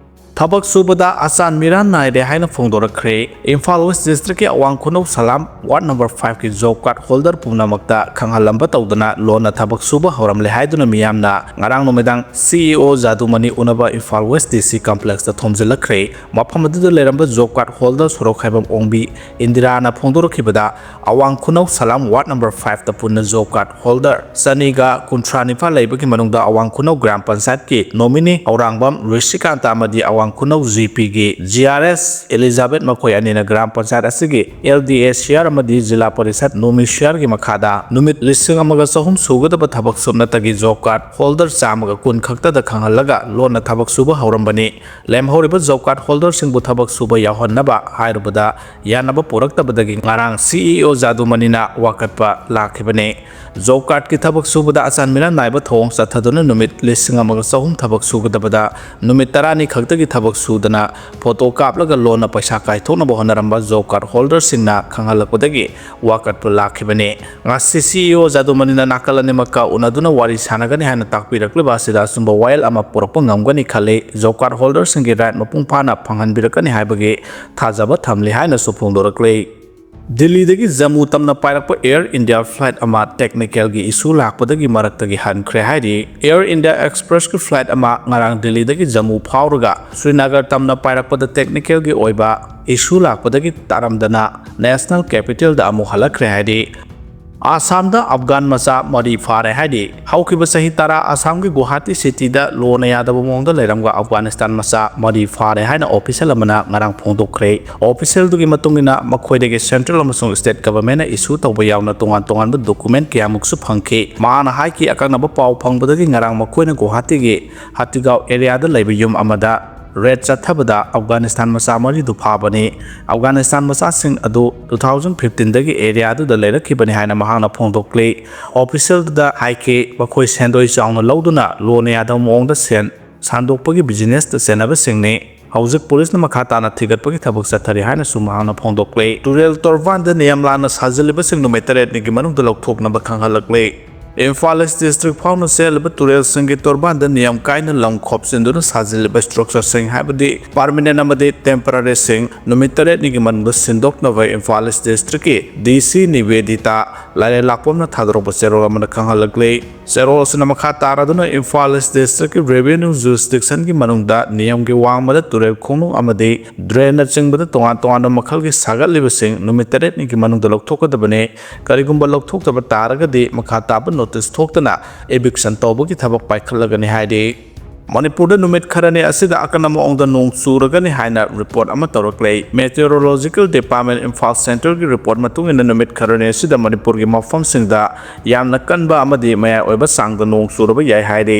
ꯊꯕꯛ ꯁꯨꯕꯗ ꯑꯆꯥꯟ ꯃꯤꯔꯥꯟ ꯅꯥꯏꯔꯦ ꯍꯥꯏꯅ ꯐꯣꯡꯗꯣꯔꯛꯈ꯭ꯔꯦ꯫ ꯏꯝꯐꯥꯜ ꯋꯦꯁ ꯗꯤꯁꯇ꯭ꯔꯤꯛꯀꯤ ꯑꯋꯥꯡ ꯈꯨꯅꯧ ꯁꯂꯥꯝ ꯋꯥꯔꯗ ꯅꯝꯕꯔ ꯐꯥꯏꯚꯀꯤ ꯖꯣꯕ ꯀꯥꯔꯗ ꯍꯣꯜꯗꯔ ꯄꯨꯝꯅꯃꯛꯇ ꯈꯪꯍꯜꯂꯝꯕ ꯇꯧꯗꯅ ꯂꯣꯟꯅ ꯊꯕꯛ ꯁꯨꯕ ꯍꯧꯔꯝꯂꯦ ꯍꯥꯏꯗꯨꯅ ꯃꯤꯌꯥꯝꯅ ꯉꯔꯥꯡ ꯅꯨꯃꯤꯗꯥꯡ ꯁꯤ ꯏ ꯑꯣ ꯖꯥꯗꯨꯃꯅꯤ ꯎꯅꯕ ꯏꯝꯐꯥꯜ ꯋꯦꯁ ꯗꯤ ꯁꯤ ꯀꯝꯄ꯭ꯂꯦꯛꯁꯇ ꯊꯣꯝꯖꯤꯜꯂꯛꯈ꯭ꯔꯦ꯫ ꯃꯐꯝ ꯑꯗꯨꯗ ꯂꯩꯔꯝꯕ ꯖꯣꯕ ꯀꯥꯔꯗ ꯍꯣꯜꯗꯔ ꯁꯣꯔꯣꯛꯈꯥꯏꯕꯝ ꯑꯣꯡꯕꯤ ꯏꯟꯗꯤꯔꯥꯅ ꯐꯣꯡꯗꯣꯔꯛꯈꯤꯕꯗ, ꯑꯋꯥꯡ ꯈꯨꯅꯧ ꯁꯂꯥꯝ ꯋꯥꯔꯗ ꯅꯝꯕꯔ ꯐꯥꯏꯚꯇ ꯄꯨꯟꯅ ꯖꯣꯕ ꯀꯥꯔꯗ ꯍꯣꯜꯗꯔ ꯆꯅꯤꯒ ꯀꯨꯟꯊ꯭ꯔꯥ ꯅꯤꯄꯥꯟ ꯂꯩꯕꯒꯤ ꯃꯅꯨꯡꯗ ꯑꯋꯥꯡ ꯈꯨꯅꯧ ꯒ꯭ꯔꯥꯝ ꯄꯟꯆꯥꯌꯠꯀꯤ ꯅꯣꯃꯤꯅꯤ ꯑꯧꯔꯥꯡꯕꯝ ꯔꯤꯁꯤꯀꯥꯟꯇ ꯑꯃꯗꯤ ꯑꯋꯥꯡ ꯈꯨꯅꯧ ꯖꯤ ꯄꯤꯒꯤ ꯖꯤ ꯑꯥꯔ ꯑꯦꯁ ꯑꯦꯂꯤꯖꯥꯕꯦꯠ ꯃꯈꯣꯏ ꯑꯅꯤꯅ ꯒ꯭ꯔꯥꯝ ꯄꯟꯆꯥꯌꯠ ꯑꯁꯤꯒꯤ ꯑꯦꯜ ꯗꯤ ꯑꯦ ꯁꯤꯌꯥꯔ ꯑꯃꯗꯤ ꯖꯤꯂꯥ ꯄꯔꯤꯁꯠ ꯅꯣꯃꯤ ꯁꯤꯌꯥꯔꯒꯤ ꯃꯈꯥꯗ ꯅꯨꯃꯤꯠ ꯂꯤꯁꯤꯡ ꯑꯃꯒ ꯆꯍꯨꯝ ꯁꯨꯒꯗꯕ ꯊꯕꯛ ꯁꯨꯞꯅꯇꯒꯤ ꯖꯣꯕ ꯀꯥꯔꯗ ꯍꯣꯜꯗꯔ ꯆꯥꯝꯃꯒ ꯀꯨꯟ ꯈꯛꯇꯗ ꯈꯪꯍꯜꯂꯒ ꯂꯣꯟꯅ ꯊꯕꯛ ꯁꯨꯕ ꯍꯧꯔꯝꯕꯅꯤ꯫ ꯂꯦꯝꯍꯧꯔꯤꯕ ꯖꯣꯕ ꯀꯥꯔꯗ ꯍꯣꯜꯗꯔꯁꯤꯡꯕꯨ ꯊꯕꯛ ꯁꯨꯕ ꯌꯥꯎꯍꯟꯅꯕ ꯍꯥꯏꯔꯨꯕꯗ ꯌꯥꯅꯕ ꯄꯨꯔꯛꯇꯕꯗꯒꯤ ꯉꯔꯥꯡ ꯁꯤ ꯏ ꯑꯣ ꯖꯥꯗꯨꯃꯅꯤꯅ ꯋꯥꯀꯠꯄ ꯂꯥꯛꯈꯤꯕꯅꯤ꯫ ꯖꯣꯕ ꯀꯥꯔꯗꯀꯤ ꯊꯕꯛ ꯁꯨꯕꯗ ꯑꯆꯥꯟ ꯃꯤꯔꯥꯟ ꯅꯥꯏꯕ ꯊꯧꯑꯣꯡ ꯆꯠꯊꯗꯨꯅ ꯅꯨꯃꯤꯠ ꯂꯤꯁꯤꯡ ꯑꯃꯒ ꯆꯍꯨꯝ ꯊꯕꯛ ꯁꯨꯒꯗꯕꯗ ꯅꯨꯃꯤꯠ ꯇꯔꯥꯅꯤ ꯈꯛꯇꯒꯤ ꯊꯕꯛ ꯁꯨꯗꯅ ꯐꯣꯇꯣ ꯀꯥꯞꯂꯒ ꯂꯣꯟꯅ ꯄꯩꯁꯥ ꯀꯥꯏꯊꯣꯛꯅꯕ ꯍꯣꯠꯅꯔꯝꯕ ꯖꯣꯕ ꯀꯥꯔꯗ ꯍꯣꯜꯗꯔꯁꯤꯡꯅ ꯈꯪꯍꯜꯂꯛꯄꯗꯒꯤ ꯋꯥꯀꯠꯄ ꯂꯥꯛꯈꯤꯕꯅꯤ꯫ ꯉꯁꯤ ꯁꯤꯏꯑꯣ ꯖꯥꯗꯨꯃꯅꯤꯅ ꯅꯥꯀꯜ ꯑꯅꯤꯃꯛꯀ ꯎꯅꯗꯨꯅ ꯋꯥꯔꯤ ꯁꯥꯟꯅꯒꯅꯤ ꯍꯥꯏꯅ ꯇꯥꯛꯄꯤꯔꯛꯂꯤꯕ ꯑꯁꯤꯗ ꯑꯆꯨꯝꯕ ꯋꯥꯌꯦꯜ ꯑꯃ ꯄꯨꯔꯛꯄ ꯉꯝꯒꯅꯤ ꯈꯜꯂꯤ꯫ ꯖꯣꯕ ꯀꯥꯔꯗ ꯍꯣꯜꯗꯔꯁꯤꯡꯒꯤ ꯔꯥꯏꯠ ꯃꯄꯨꯡ ꯐꯥꯅ ꯐꯪꯍꯟꯕꯤꯔꯛꯀꯅꯤ ꯍꯥꯏꯕꯒꯤ ꯊꯥꯖꯕ ꯊꯝꯂꯤ ꯍꯥꯏꯅꯁꯨ ꯐꯣꯡꯗꯣꯔꯛꯂꯤ꯫ ꯗꯤꯜꯂꯤꯗꯒꯤ ꯖꯝꯃꯨ ꯇꯝꯅ ꯄꯥꯏꯔꯛꯄ ꯑꯦꯌꯔ ꯏꯟꯗꯤꯌꯥ ꯐ꯭ꯂꯥꯏꯠ ꯑꯃ ꯇꯦꯛꯅꯤꯀꯦꯜꯒꯤ ꯏꯁꯨ ꯂꯥꯛꯄꯗꯒꯤ ꯃꯔꯛꯇꯒꯤ ꯍꯟꯈ꯭ꯔꯦ ꯍꯥꯏꯔꯤ꯫ ꯑꯦꯌꯔ ꯏꯟꯗꯤꯌꯥ ꯑꯦꯛꯁꯄ꯭ꯔꯦꯁꯀꯤ ꯐ꯭ꯂꯥꯏꯠ ꯑꯃ ꯉꯔꯥꯡ ꯗꯤꯜꯂꯤꯗꯒꯤ ꯖꯝꯃꯨ ꯐꯥꯎꯔꯒ ꯁ꯭ꯔꯤꯅꯒꯔ ꯇꯝꯅ ꯄꯥꯏꯔꯛꯄꯗ ꯇꯦꯛꯅꯤꯀꯦꯜꯒꯤ ꯑꯣꯏꯕ ꯏꯁꯨ ꯂꯥꯛꯄꯗꯒꯤ ꯇꯥꯔꯝꯗꯅ ꯅꯦꯁꯅꯦꯜ ꯀꯦꯄꯤꯇꯦꯜꯗ ꯑꯃꯨꯛ ꯍꯜꯂꯛꯈ꯭ꯔꯦ ꯍꯥꯏꯔꯤ꯫ ꯑꯁꯥꯝꯗ ꯑꯐꯒꯥꯟ ꯃꯆꯥ ꯃꯔꯤ ꯐꯥꯔꯦ ꯍꯥꯏꯔꯤ꯫ ꯍꯧꯈꯤꯕ ꯆꯍꯤ ꯇꯔꯥ ꯑꯁꯥꯝꯒꯤ ꯒꯨꯋꯥꯍꯥꯇꯤ ꯁꯤꯇꯤꯗ ꯂꯣꯟꯅ ꯌꯥꯗꯕ ꯃꯑꯣꯡꯗ ꯂꯩꯔꯝꯕ ꯑꯐꯒꯥꯅꯤꯁꯇꯥꯟ ꯃꯆꯥ ꯃꯔꯤ ꯐꯥꯔꯦ ꯍꯥꯏꯅ ꯑꯣꯐꯤꯁꯤꯌꯦꯜ ꯑꯃꯅ ꯉꯔꯥꯡ ꯐꯣꯡꯗꯣꯛꯈ꯭ꯔꯦ꯫ ꯑꯣꯐꯤꯁꯤꯌꯦꯜꯗꯨꯒꯤ ꯃꯇꯨꯡ ꯏꯟꯅ ꯃꯈꯣꯏꯗꯒꯤ ꯁꯦꯟꯇ꯭ꯔꯦꯜ ꯑꯃꯁꯨꯡ ꯁ꯭ꯇꯦꯠ ꯒꯚꯔꯟꯃꯦꯟꯠꯅ ꯏꯁꯨ ꯇꯧꯕ ꯌꯥꯎꯅ ꯇꯣꯉꯥꯟ ꯇꯣꯉꯥꯟꯕ ꯗꯣꯀꯨꯃꯦꯟꯠ ꯀꯌꯥꯃꯨꯛꯁꯨ ꯐꯪꯈꯤ꯫ ꯃꯍꯥꯛꯅ ꯍꯥꯏꯈꯤ, ꯑꯀꯛꯅꯕ ꯄꯥꯎ ꯐꯪꯕꯗꯒꯤ ꯉꯔꯥꯡ ꯃꯈꯣꯏꯅ ꯒꯨꯋꯥꯍꯥꯇꯤꯒꯤ ꯍꯥꯇꯤꯒꯥꯎ ꯑꯦꯔꯤꯌꯥꯗ ꯂꯩꯕ ꯌꯨꯝ ꯑꯃꯗ ꯔꯦꯗ ꯆꯠꯊꯕꯗ ꯑꯐꯒꯥꯅꯤꯁꯇꯥꯟ ꯃꯆꯥ ꯃꯔꯤꯗꯨ ꯐꯥꯕꯅꯤ꯫ ꯑꯐꯒꯥꯅꯤꯁꯇꯥꯟ ꯃꯆꯥꯁꯤꯡ ꯑꯗꯨ ꯇꯨ ꯊꯥꯎꯖꯟ ꯐꯤꯐꯇꯤꯟꯗꯒꯤ ꯑꯦꯔꯤꯌꯥꯗꯨꯗ ꯂꯩꯔꯛꯈꯤꯕꯅꯤ ꯍꯥꯏꯅ ꯃꯍꯥꯛꯅ ꯐꯣꯡꯗꯣꯛꯂꯤ꯫ ꯑꯣꯐꯤꯁꯤꯌꯦꯜꯗꯨꯗ ꯍꯥꯏꯈꯤ, ꯃꯈꯣꯏ ꯁꯦꯟꯗꯣꯏ ꯆꯥꯎꯅ ꯂꯧꯗꯨꯅ ꯂꯣꯟꯅ ꯌꯥꯗꯕ ꯃꯑꯣꯡꯗ ꯁꯦꯟ ꯁꯥꯟꯗꯣꯛꯄꯒꯤ ꯕꯤꯖꯤꯅꯦꯁꯇ ꯆꯦꯟꯅꯕꯁꯤꯡꯅꯤ꯫ ꯍꯧꯖꯤꯛ ꯄꯨꯂꯤꯁꯅ ꯃꯈꯥ ꯇꯥꯅ ꯊꯤꯒꯠꯄꯒꯤ ꯊꯕꯛ ꯆꯠꯊꯔꯤ ꯍꯥꯏꯅꯁꯨ ꯃꯍꯥꯛꯅ ꯐꯣꯡꯗꯣꯛꯂꯤ꯫ ꯇꯨꯔꯦꯜ ꯇꯣꯔꯕꯥꯟꯗ ꯅꯤꯌꯝ ꯂꯥꯟꯅ ꯁꯥꯖꯤꯜꯂꯤꯕꯁꯤꯡ ꯅꯨꯃꯤꯠ ꯇꯔꯦꯠꯅꯤꯒꯤ ꯃꯅꯨꯡꯗ ꯂꯧꯊꯣꯛꯅꯕ ꯈꯪꯍꯜꯂꯛꯂꯤ꯫ ꯏꯝꯐꯥꯜ ꯏꯁ ꯗꯤꯁꯇ꯭ꯔꯤꯛ ꯐꯥꯎꯅ ꯆꯦꯜꯂꯤꯕ ꯇꯨꯔꯦꯜꯁꯤꯡꯒꯤ ꯇꯣꯔꯕꯥꯟꯗ ꯅꯤꯌꯝ ꯀꯥꯏꯅ ꯂꯪ ꯈꯣꯞꯆꯤꯟꯗꯨꯅ ꯁꯥꯖꯤꯜꯂꯤꯕ ꯁ꯭ꯇ꯭ꯔꯛꯆꯔꯁꯤꯡ, ꯍꯥꯏꯕꯗꯤ ꯄꯥꯔꯃꯤꯅꯦꯟ ꯑꯃꯗꯤ ꯇꯦꯝꯄꯔꯔꯤꯁꯤꯡ, ꯅꯨꯃꯤꯠ ꯇꯔꯦꯠꯅꯤꯒꯤ ꯃꯅꯨꯡꯗ ꯁꯤꯟꯗꯣꯛꯅꯕ ꯏꯝꯐꯥꯜ ꯏꯁ ꯗꯤꯁꯇ꯭ꯔꯤꯛꯀꯤ ꯗꯤ ꯁꯤ ꯅꯤꯕꯦꯗꯤꯇꯥ ꯂꯥꯏꯔꯦꯟ ꯂꯥꯛꯄꯝꯅ ꯊꯥꯗꯣꯔꯛꯄ ꯆꯦꯔꯣꯜ ꯑꯃꯅ ꯈꯪꯍꯜꯂꯛꯂꯤ꯫ ꯆꯦꯔꯣꯜ ꯑꯁꯤꯅ ꯃꯈꯥ ꯇꯥꯔꯗꯨꯅ ꯏꯝꯐꯥꯜ ꯏꯁ ꯗꯤꯁꯇ꯭ꯔꯤꯛꯀꯤ ꯔꯦꯚꯤꯅ꯭ꯌꯨ ꯖꯨꯔꯤꯁꯗꯤꯛꯁꯟꯒꯤ ꯃꯅꯨꯡꯗ ꯅꯤꯌꯝꯒꯤ ꯋꯥꯡꯃꯗ ꯇꯨꯔꯦꯜ ꯈꯣꯡꯅꯨꯡ ꯑꯃꯗꯤ ꯗ꯭ꯔꯦꯟꯅꯆꯤꯡꯕꯗ ꯇꯣꯉꯥꯟ ꯇꯣꯉꯥꯟꯕ ꯃꯈꯜꯒꯤ ꯁꯥꯒꯠꯂꯤꯕꯁꯤꯡ ꯅꯨꯃꯤꯠ ꯇꯔꯦꯠꯅꯤꯒꯤ ꯃꯅꯨꯡꯗ ꯂꯧꯊꯣꯛꯀꯗꯕꯅꯤ꯫ ꯀꯔꯤꯒꯨꯝꯕ ꯂꯧꯊꯣꯛꯇꯕ ꯇꯥꯔꯒꯗꯤ ꯃꯈꯥ ꯇꯥꯕ ꯅꯣꯇꯤꯁ ꯊꯣꯛꯇꯅ ꯏꯚꯤꯛꯁꯟ ꯇꯧꯕꯒꯤ ꯊꯕꯛ ꯄꯥꯏꯈꯠꯂꯒꯅꯤ ꯍꯥꯏꯔꯤ꯫ ꯃꯅꯤꯄꯨꯔꯗ ꯅꯨꯃꯤꯠ ꯈꯔꯅꯤ ꯑꯁꯤꯗ ꯑꯀꯟꯕ ꯃꯑꯣꯡꯗ ꯅꯣꯡ ꯆꯨꯔꯒꯅꯤ ꯍꯥꯏꯅ ꯔꯤꯄꯣꯔꯠ ꯑꯃ ꯇꯧꯔꯛꯂꯦ꯫ ꯃꯦꯇꯤꯑꯣꯔꯣꯂꯣꯖꯤꯀꯦꯜ ꯗꯤꯄꯥꯔꯠꯃꯦꯟ ꯏꯝꯐꯥꯜ ꯁꯦꯟꯇꯔꯒꯤ ꯔꯤꯄꯣꯔꯠ ꯃꯇꯨꯡ ꯏꯟꯅ ꯅꯨꯃꯤꯠ ꯈꯔꯅꯤ ꯑꯁꯤꯗ ꯃꯅꯤꯄꯨꯔꯒꯤ ꯃꯐꯝꯁꯤꯡꯗ ꯌꯥꯝꯅ ꯀꯟꯕ ꯑꯃꯗꯤ ꯃꯌꯥꯏ ꯑꯣꯏꯕ ꯆꯥꯡꯗ ꯅꯣꯡ ꯆꯨꯔꯕ ꯌꯥꯏ ꯍꯥꯏꯔꯤ꯫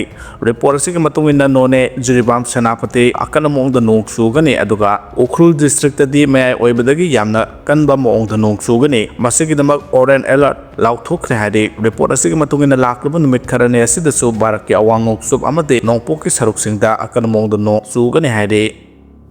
ꯔꯤꯄꯣꯔꯠ ꯑꯁꯤꯒꯤ ꯃꯇꯨꯡ ꯏꯟꯅ ꯅꯣꯅꯦ, ꯖꯤꯔꯤꯕꯥꯝ, ꯁꯦꯅꯥꯄꯇꯤ ꯑꯀꯟꯕ ꯃꯑꯣꯡꯗ ꯅꯣꯡ ꯆꯨꯒꯅꯤ, ꯑꯗꯨꯒ ꯎꯈ꯭ꯔꯨꯜ ꯗꯤꯁꯇ꯭ꯔꯤꯛꯇꯗꯤ ꯃꯌꯥꯏ ꯑꯣꯏꯕꯗꯒꯤ ꯌꯥꯝꯅ ꯀꯟꯕ ꯃꯑꯣꯡꯗ ꯅꯣꯡ ꯆꯨꯒꯅꯤ꯫ ꯃꯁꯤꯒꯤꯗꯃꯛ ꯑꯣꯔꯦꯟꯖ ꯑꯦꯂꯔꯠ ꯂꯥꯎꯊꯣꯛꯈ꯭ꯔꯦ ꯍꯥꯏꯔꯤ꯫ ꯔꯤꯄꯣꯔꯠ ꯑꯁꯤꯒꯤ ꯃꯇꯨꯡ ꯏꯟꯅ, ꯂꯥꯛꯂꯤꯕ ꯅꯨꯃꯤꯠ ꯈꯔꯅꯤ ꯑꯁꯤꯗꯁꯨ ꯚꯥꯔꯠꯀꯤ ꯑꯋꯥꯡ ꯅꯣꯡꯆꯨꯞ ꯑꯃꯗꯤ ꯅꯣꯡꯄꯣꯛꯀꯤ ꯁꯔꯨꯛꯁꯤꯡꯗ ꯑꯀꯟꯕ ꯃꯑꯣꯡꯗ ꯅꯣꯡ ꯆꯨꯒꯅꯤ ꯍꯥꯏꯔꯤ꯫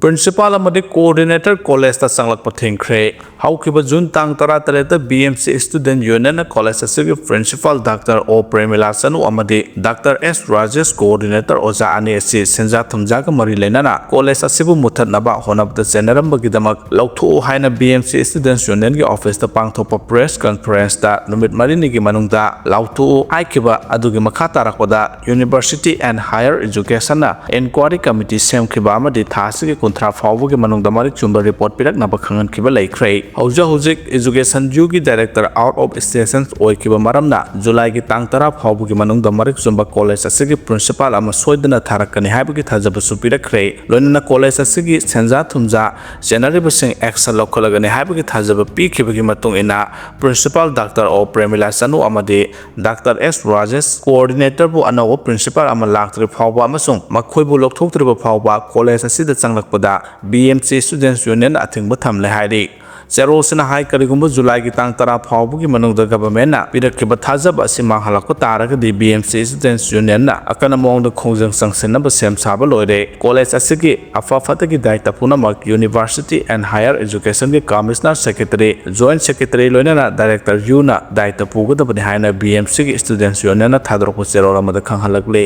ꯄ꯭ꯔꯤꯟꯁꯤꯄꯥꯜ ꯑꯃꯗꯤ ꯀꯣꯑꯣꯔꯗꯤꯅꯦꯇꯔ ꯀꯣꯂꯦꯖꯇ ꯆꯪꯂꯛꯄ ꯊꯤꯡꯈ꯭ꯔꯦ꯫ ꯍꯧꯈꯤꯕ ꯖꯨꯟ ꯇꯥꯡ ꯇꯔꯥꯇꯔꯦꯠꯇ ꯕꯤ ꯑꯦꯝ ꯁꯤ ꯁ꯭ꯇꯨꯗꯦꯟꯠ ꯌꯨꯅꯤꯌꯟꯅ ꯀꯣꯂꯦꯖ ꯑꯁꯤꯒꯤ ꯄ꯭ꯔꯤꯟꯁꯤꯄꯥꯜ ꯗꯥꯛꯇꯔ ꯑꯣ ꯄ꯭ꯔꯦꯃꯤꯂꯥ ꯆꯅꯨ ꯑꯃꯗꯤ ꯗꯥꯛꯇꯔ ꯑꯦꯁ ꯔꯥꯖꯦꯁ ꯀꯣꯑꯣꯔꯗꯤꯅꯦꯇꯔ ꯑꯣꯖꯥ ꯑꯅꯤ ꯑꯁꯤ ꯁꯦꯟꯖꯥ ꯊꯨꯝꯖꯥꯒ ꯃꯔꯤ ꯂꯩꯅꯅ ꯀꯣꯂꯦꯖ ꯑꯁꯤꯕꯨ ꯃꯨꯊꯠꯅꯕ ꯍꯣꯠꯅꯕꯗ ꯆꯦꯟꯅꯔꯝꯕꯒꯤꯗꯃꯛ ꯂꯧꯊꯣꯛꯎ ꯍꯥꯏꯅ ꯕꯤ ꯑꯦꯝ ꯁꯤ ꯁ꯭ꯇꯨꯗꯦꯟꯠ ꯌꯨꯅꯤꯌꯟꯒꯤ ꯑꯣꯐꯤꯁꯇ ꯄꯥꯡꯊꯣꯛꯄ ꯄ꯭ꯔꯦꯁ ꯀꯟꯐꯔꯦꯟꯁꯇ ꯅꯨꯃꯤꯠ ꯃꯔꯤꯅꯤꯒꯤ ꯃꯅꯨꯡꯗ ꯂꯥꯎꯊꯣꯛꯎ ꯍꯥꯏꯈꯤꯕ ꯑꯗꯨꯒꯤ ꯃꯈꯥ ꯇꯥꯔꯛꯄꯗ University and Higher Educationꯅ ꯏꯟꯀ꯭ꯋꯥꯔꯤ ꯀꯃꯤꯇꯤ ꯁꯦꯝꯈꯤꯕ ꯑꯃꯗꯤ ꯊꯥ ꯑꯁꯤꯒꯤ ꯀꯨꯟꯊ꯭ꯔꯥ ꯐꯥꯎꯕꯒꯤ ꯃꯅꯨꯡꯗ ꯃꯔꯤꯛ ꯆꯨꯝꯕ ꯔꯤꯄꯣꯔꯠ ꯄꯤꯔꯛꯅꯕ ꯈꯪꯍꯟꯈꯤꯕ ꯂꯩꯈ꯭ꯔꯦ꯫ ꯍꯧꯖꯤꯛ ꯍꯧꯖꯤꯛ Education Uꯒꯤ director out of station ꯑꯣꯏꯈꯤꯕ ꯃꯔꯝꯅ ꯖꯨꯂꯥꯏꯒꯤ ꯇꯥꯡ ꯇꯔꯥ ꯐꯥꯎꯕꯒꯤ ꯃꯅꯨꯡꯗ ꯃꯔꯤꯛ ꯆꯨꯝꯕ ꯀꯣꯂꯦꯖ ꯑꯁꯤꯒꯤ ꯄ꯭ꯔꯤꯟꯁꯤꯄꯥꯜ ꯑꯃ ꯁꯣꯏꯗꯅ ꯊꯥꯔꯛꯀꯅꯤ ꯍꯥꯏꯕꯒꯤ ꯊꯥꯖꯕꯁꯨ ꯄꯤꯔꯛꯈ꯭ꯔꯦ꯫ ꯂꯣꯏꯅꯅ ꯀꯣꯂꯦꯖ ꯑꯁꯤꯒꯤ ꯁꯦꯟꯖꯥ ꯊꯨꯝꯖꯥ ꯆꯦꯟꯅꯔꯤꯕꯁꯤꯡ action ꯂꯧꯈꯠꯂꯒꯅꯤ ꯍꯥꯏꯕꯒꯤ ꯊꯥꯖꯕ ꯄꯤꯈꯤꯕꯒꯤ ꯃꯇꯨꯡ ꯏꯟꯅ ꯄ꯭ꯔꯤꯟꯁꯤꯄꯥꯜ ꯗꯥꯛꯇꯔ ꯑꯣ ꯄ꯭ꯔꯦꯃꯤꯂꯥ ꯆꯅꯨ ꯑꯃꯗꯤ ꯗꯥꯛꯇꯔ ꯑꯦꯁ ꯔꯥꯖꯦꯁ ꯀꯣꯑꯣꯔꯗꯤꯅꯦꯇꯔꯕꯨ ꯑꯅꯧꯕ ꯄ꯭ꯔꯤꯟꯁꯤꯄꯥꯜ ꯑꯃ ꯂꯥꯛꯇ꯭ꯔꯤ ꯐꯥꯎꯕ ꯑꯃꯁꯨꯡ ꯃꯈꯣꯏꯕꯨ ꯂꯧꯊꯣꯛꯇ꯭ꯔꯤꯕ ꯐꯥꯎꯕ ꯀꯣꯂꯦꯖ ꯑꯁꯤꯗ ꯆꯪꯂꯛꯄꯗ ꯕꯤ ꯑꯦꯝ ꯁꯤ ꯁ꯭ꯇꯨꯗꯦꯟꯠ ꯌꯨꯅꯤꯌꯟꯅ ꯑꯊꯤꯡꯕ ꯊꯝꯂꯦ ꯍꯥꯏꯔꯤ꯫ ꯆꯦꯔꯣꯜꯁꯤꯅ ꯍꯥꯏ, ꯀꯔꯤꯒꯨꯝꯕ ꯖꯨꯂꯥꯏꯒꯤ ꯇꯥꯡ ꯇꯔꯥ ꯐꯥꯎꯕꯒꯤ ꯃꯅꯨꯡꯗ ꯒꯚꯔꯟꯃꯦꯟꯠꯅ ꯄꯤꯔꯛꯈꯤꯕ ꯊꯥꯖꯕ ꯑꯁꯤ ꯃꯥꯡꯍꯜꯂꯛꯄ ꯇꯥꯔꯒꯗꯤ ꯕꯤ ꯑꯦꯝ ꯁꯤ ꯁ꯭ꯇꯨꯗꯦꯟꯠ ꯌꯨꯅꯤꯌꯟꯅ ꯑꯀꯟꯕ ꯃꯑꯣꯡꯗ ꯈꯣꯡꯖꯪ ꯆꯪꯁꯤꯟꯅꯕ ꯁꯦꯝ ꯁꯥꯕ ꯂꯣꯏꯔꯦ꯫ ꯀꯣꯂꯦꯖ ꯑꯁꯤꯒꯤ ꯑꯐ ꯐꯠꯇꯒꯤ ꯗꯥꯏꯇ ꯄꯨꯝꯅꯃꯛ University and Higher Educationꯒꯤ ꯀꯃꯤꯁꯅꯔ ꯁꯦꯀ꯭ꯔꯦꯇꯔꯤ, ꯖꯣꯏꯟꯠ ꯁꯦꯀ꯭ꯔꯦꯇꯔꯤ ꯂꯣꯏꯅꯅ ꯗꯥꯏꯔꯦꯛꯇꯔ ꯌꯨꯅ ꯗꯥꯏꯇ ꯄꯨꯒꯗꯕꯅꯤ ꯍꯥꯏꯅ ꯕꯤ ꯑꯦꯝ ꯁꯤꯒꯤ ꯁ꯭ꯇꯨꯗꯦꯟꯠ ꯌꯨꯅꯤꯌꯟꯅ ꯊꯥꯗꯣꯔꯛꯄ ꯆꯦꯔꯣꯜ ꯑꯃꯗ ꯈꯪꯍꯜꯂꯛꯂꯤ꯫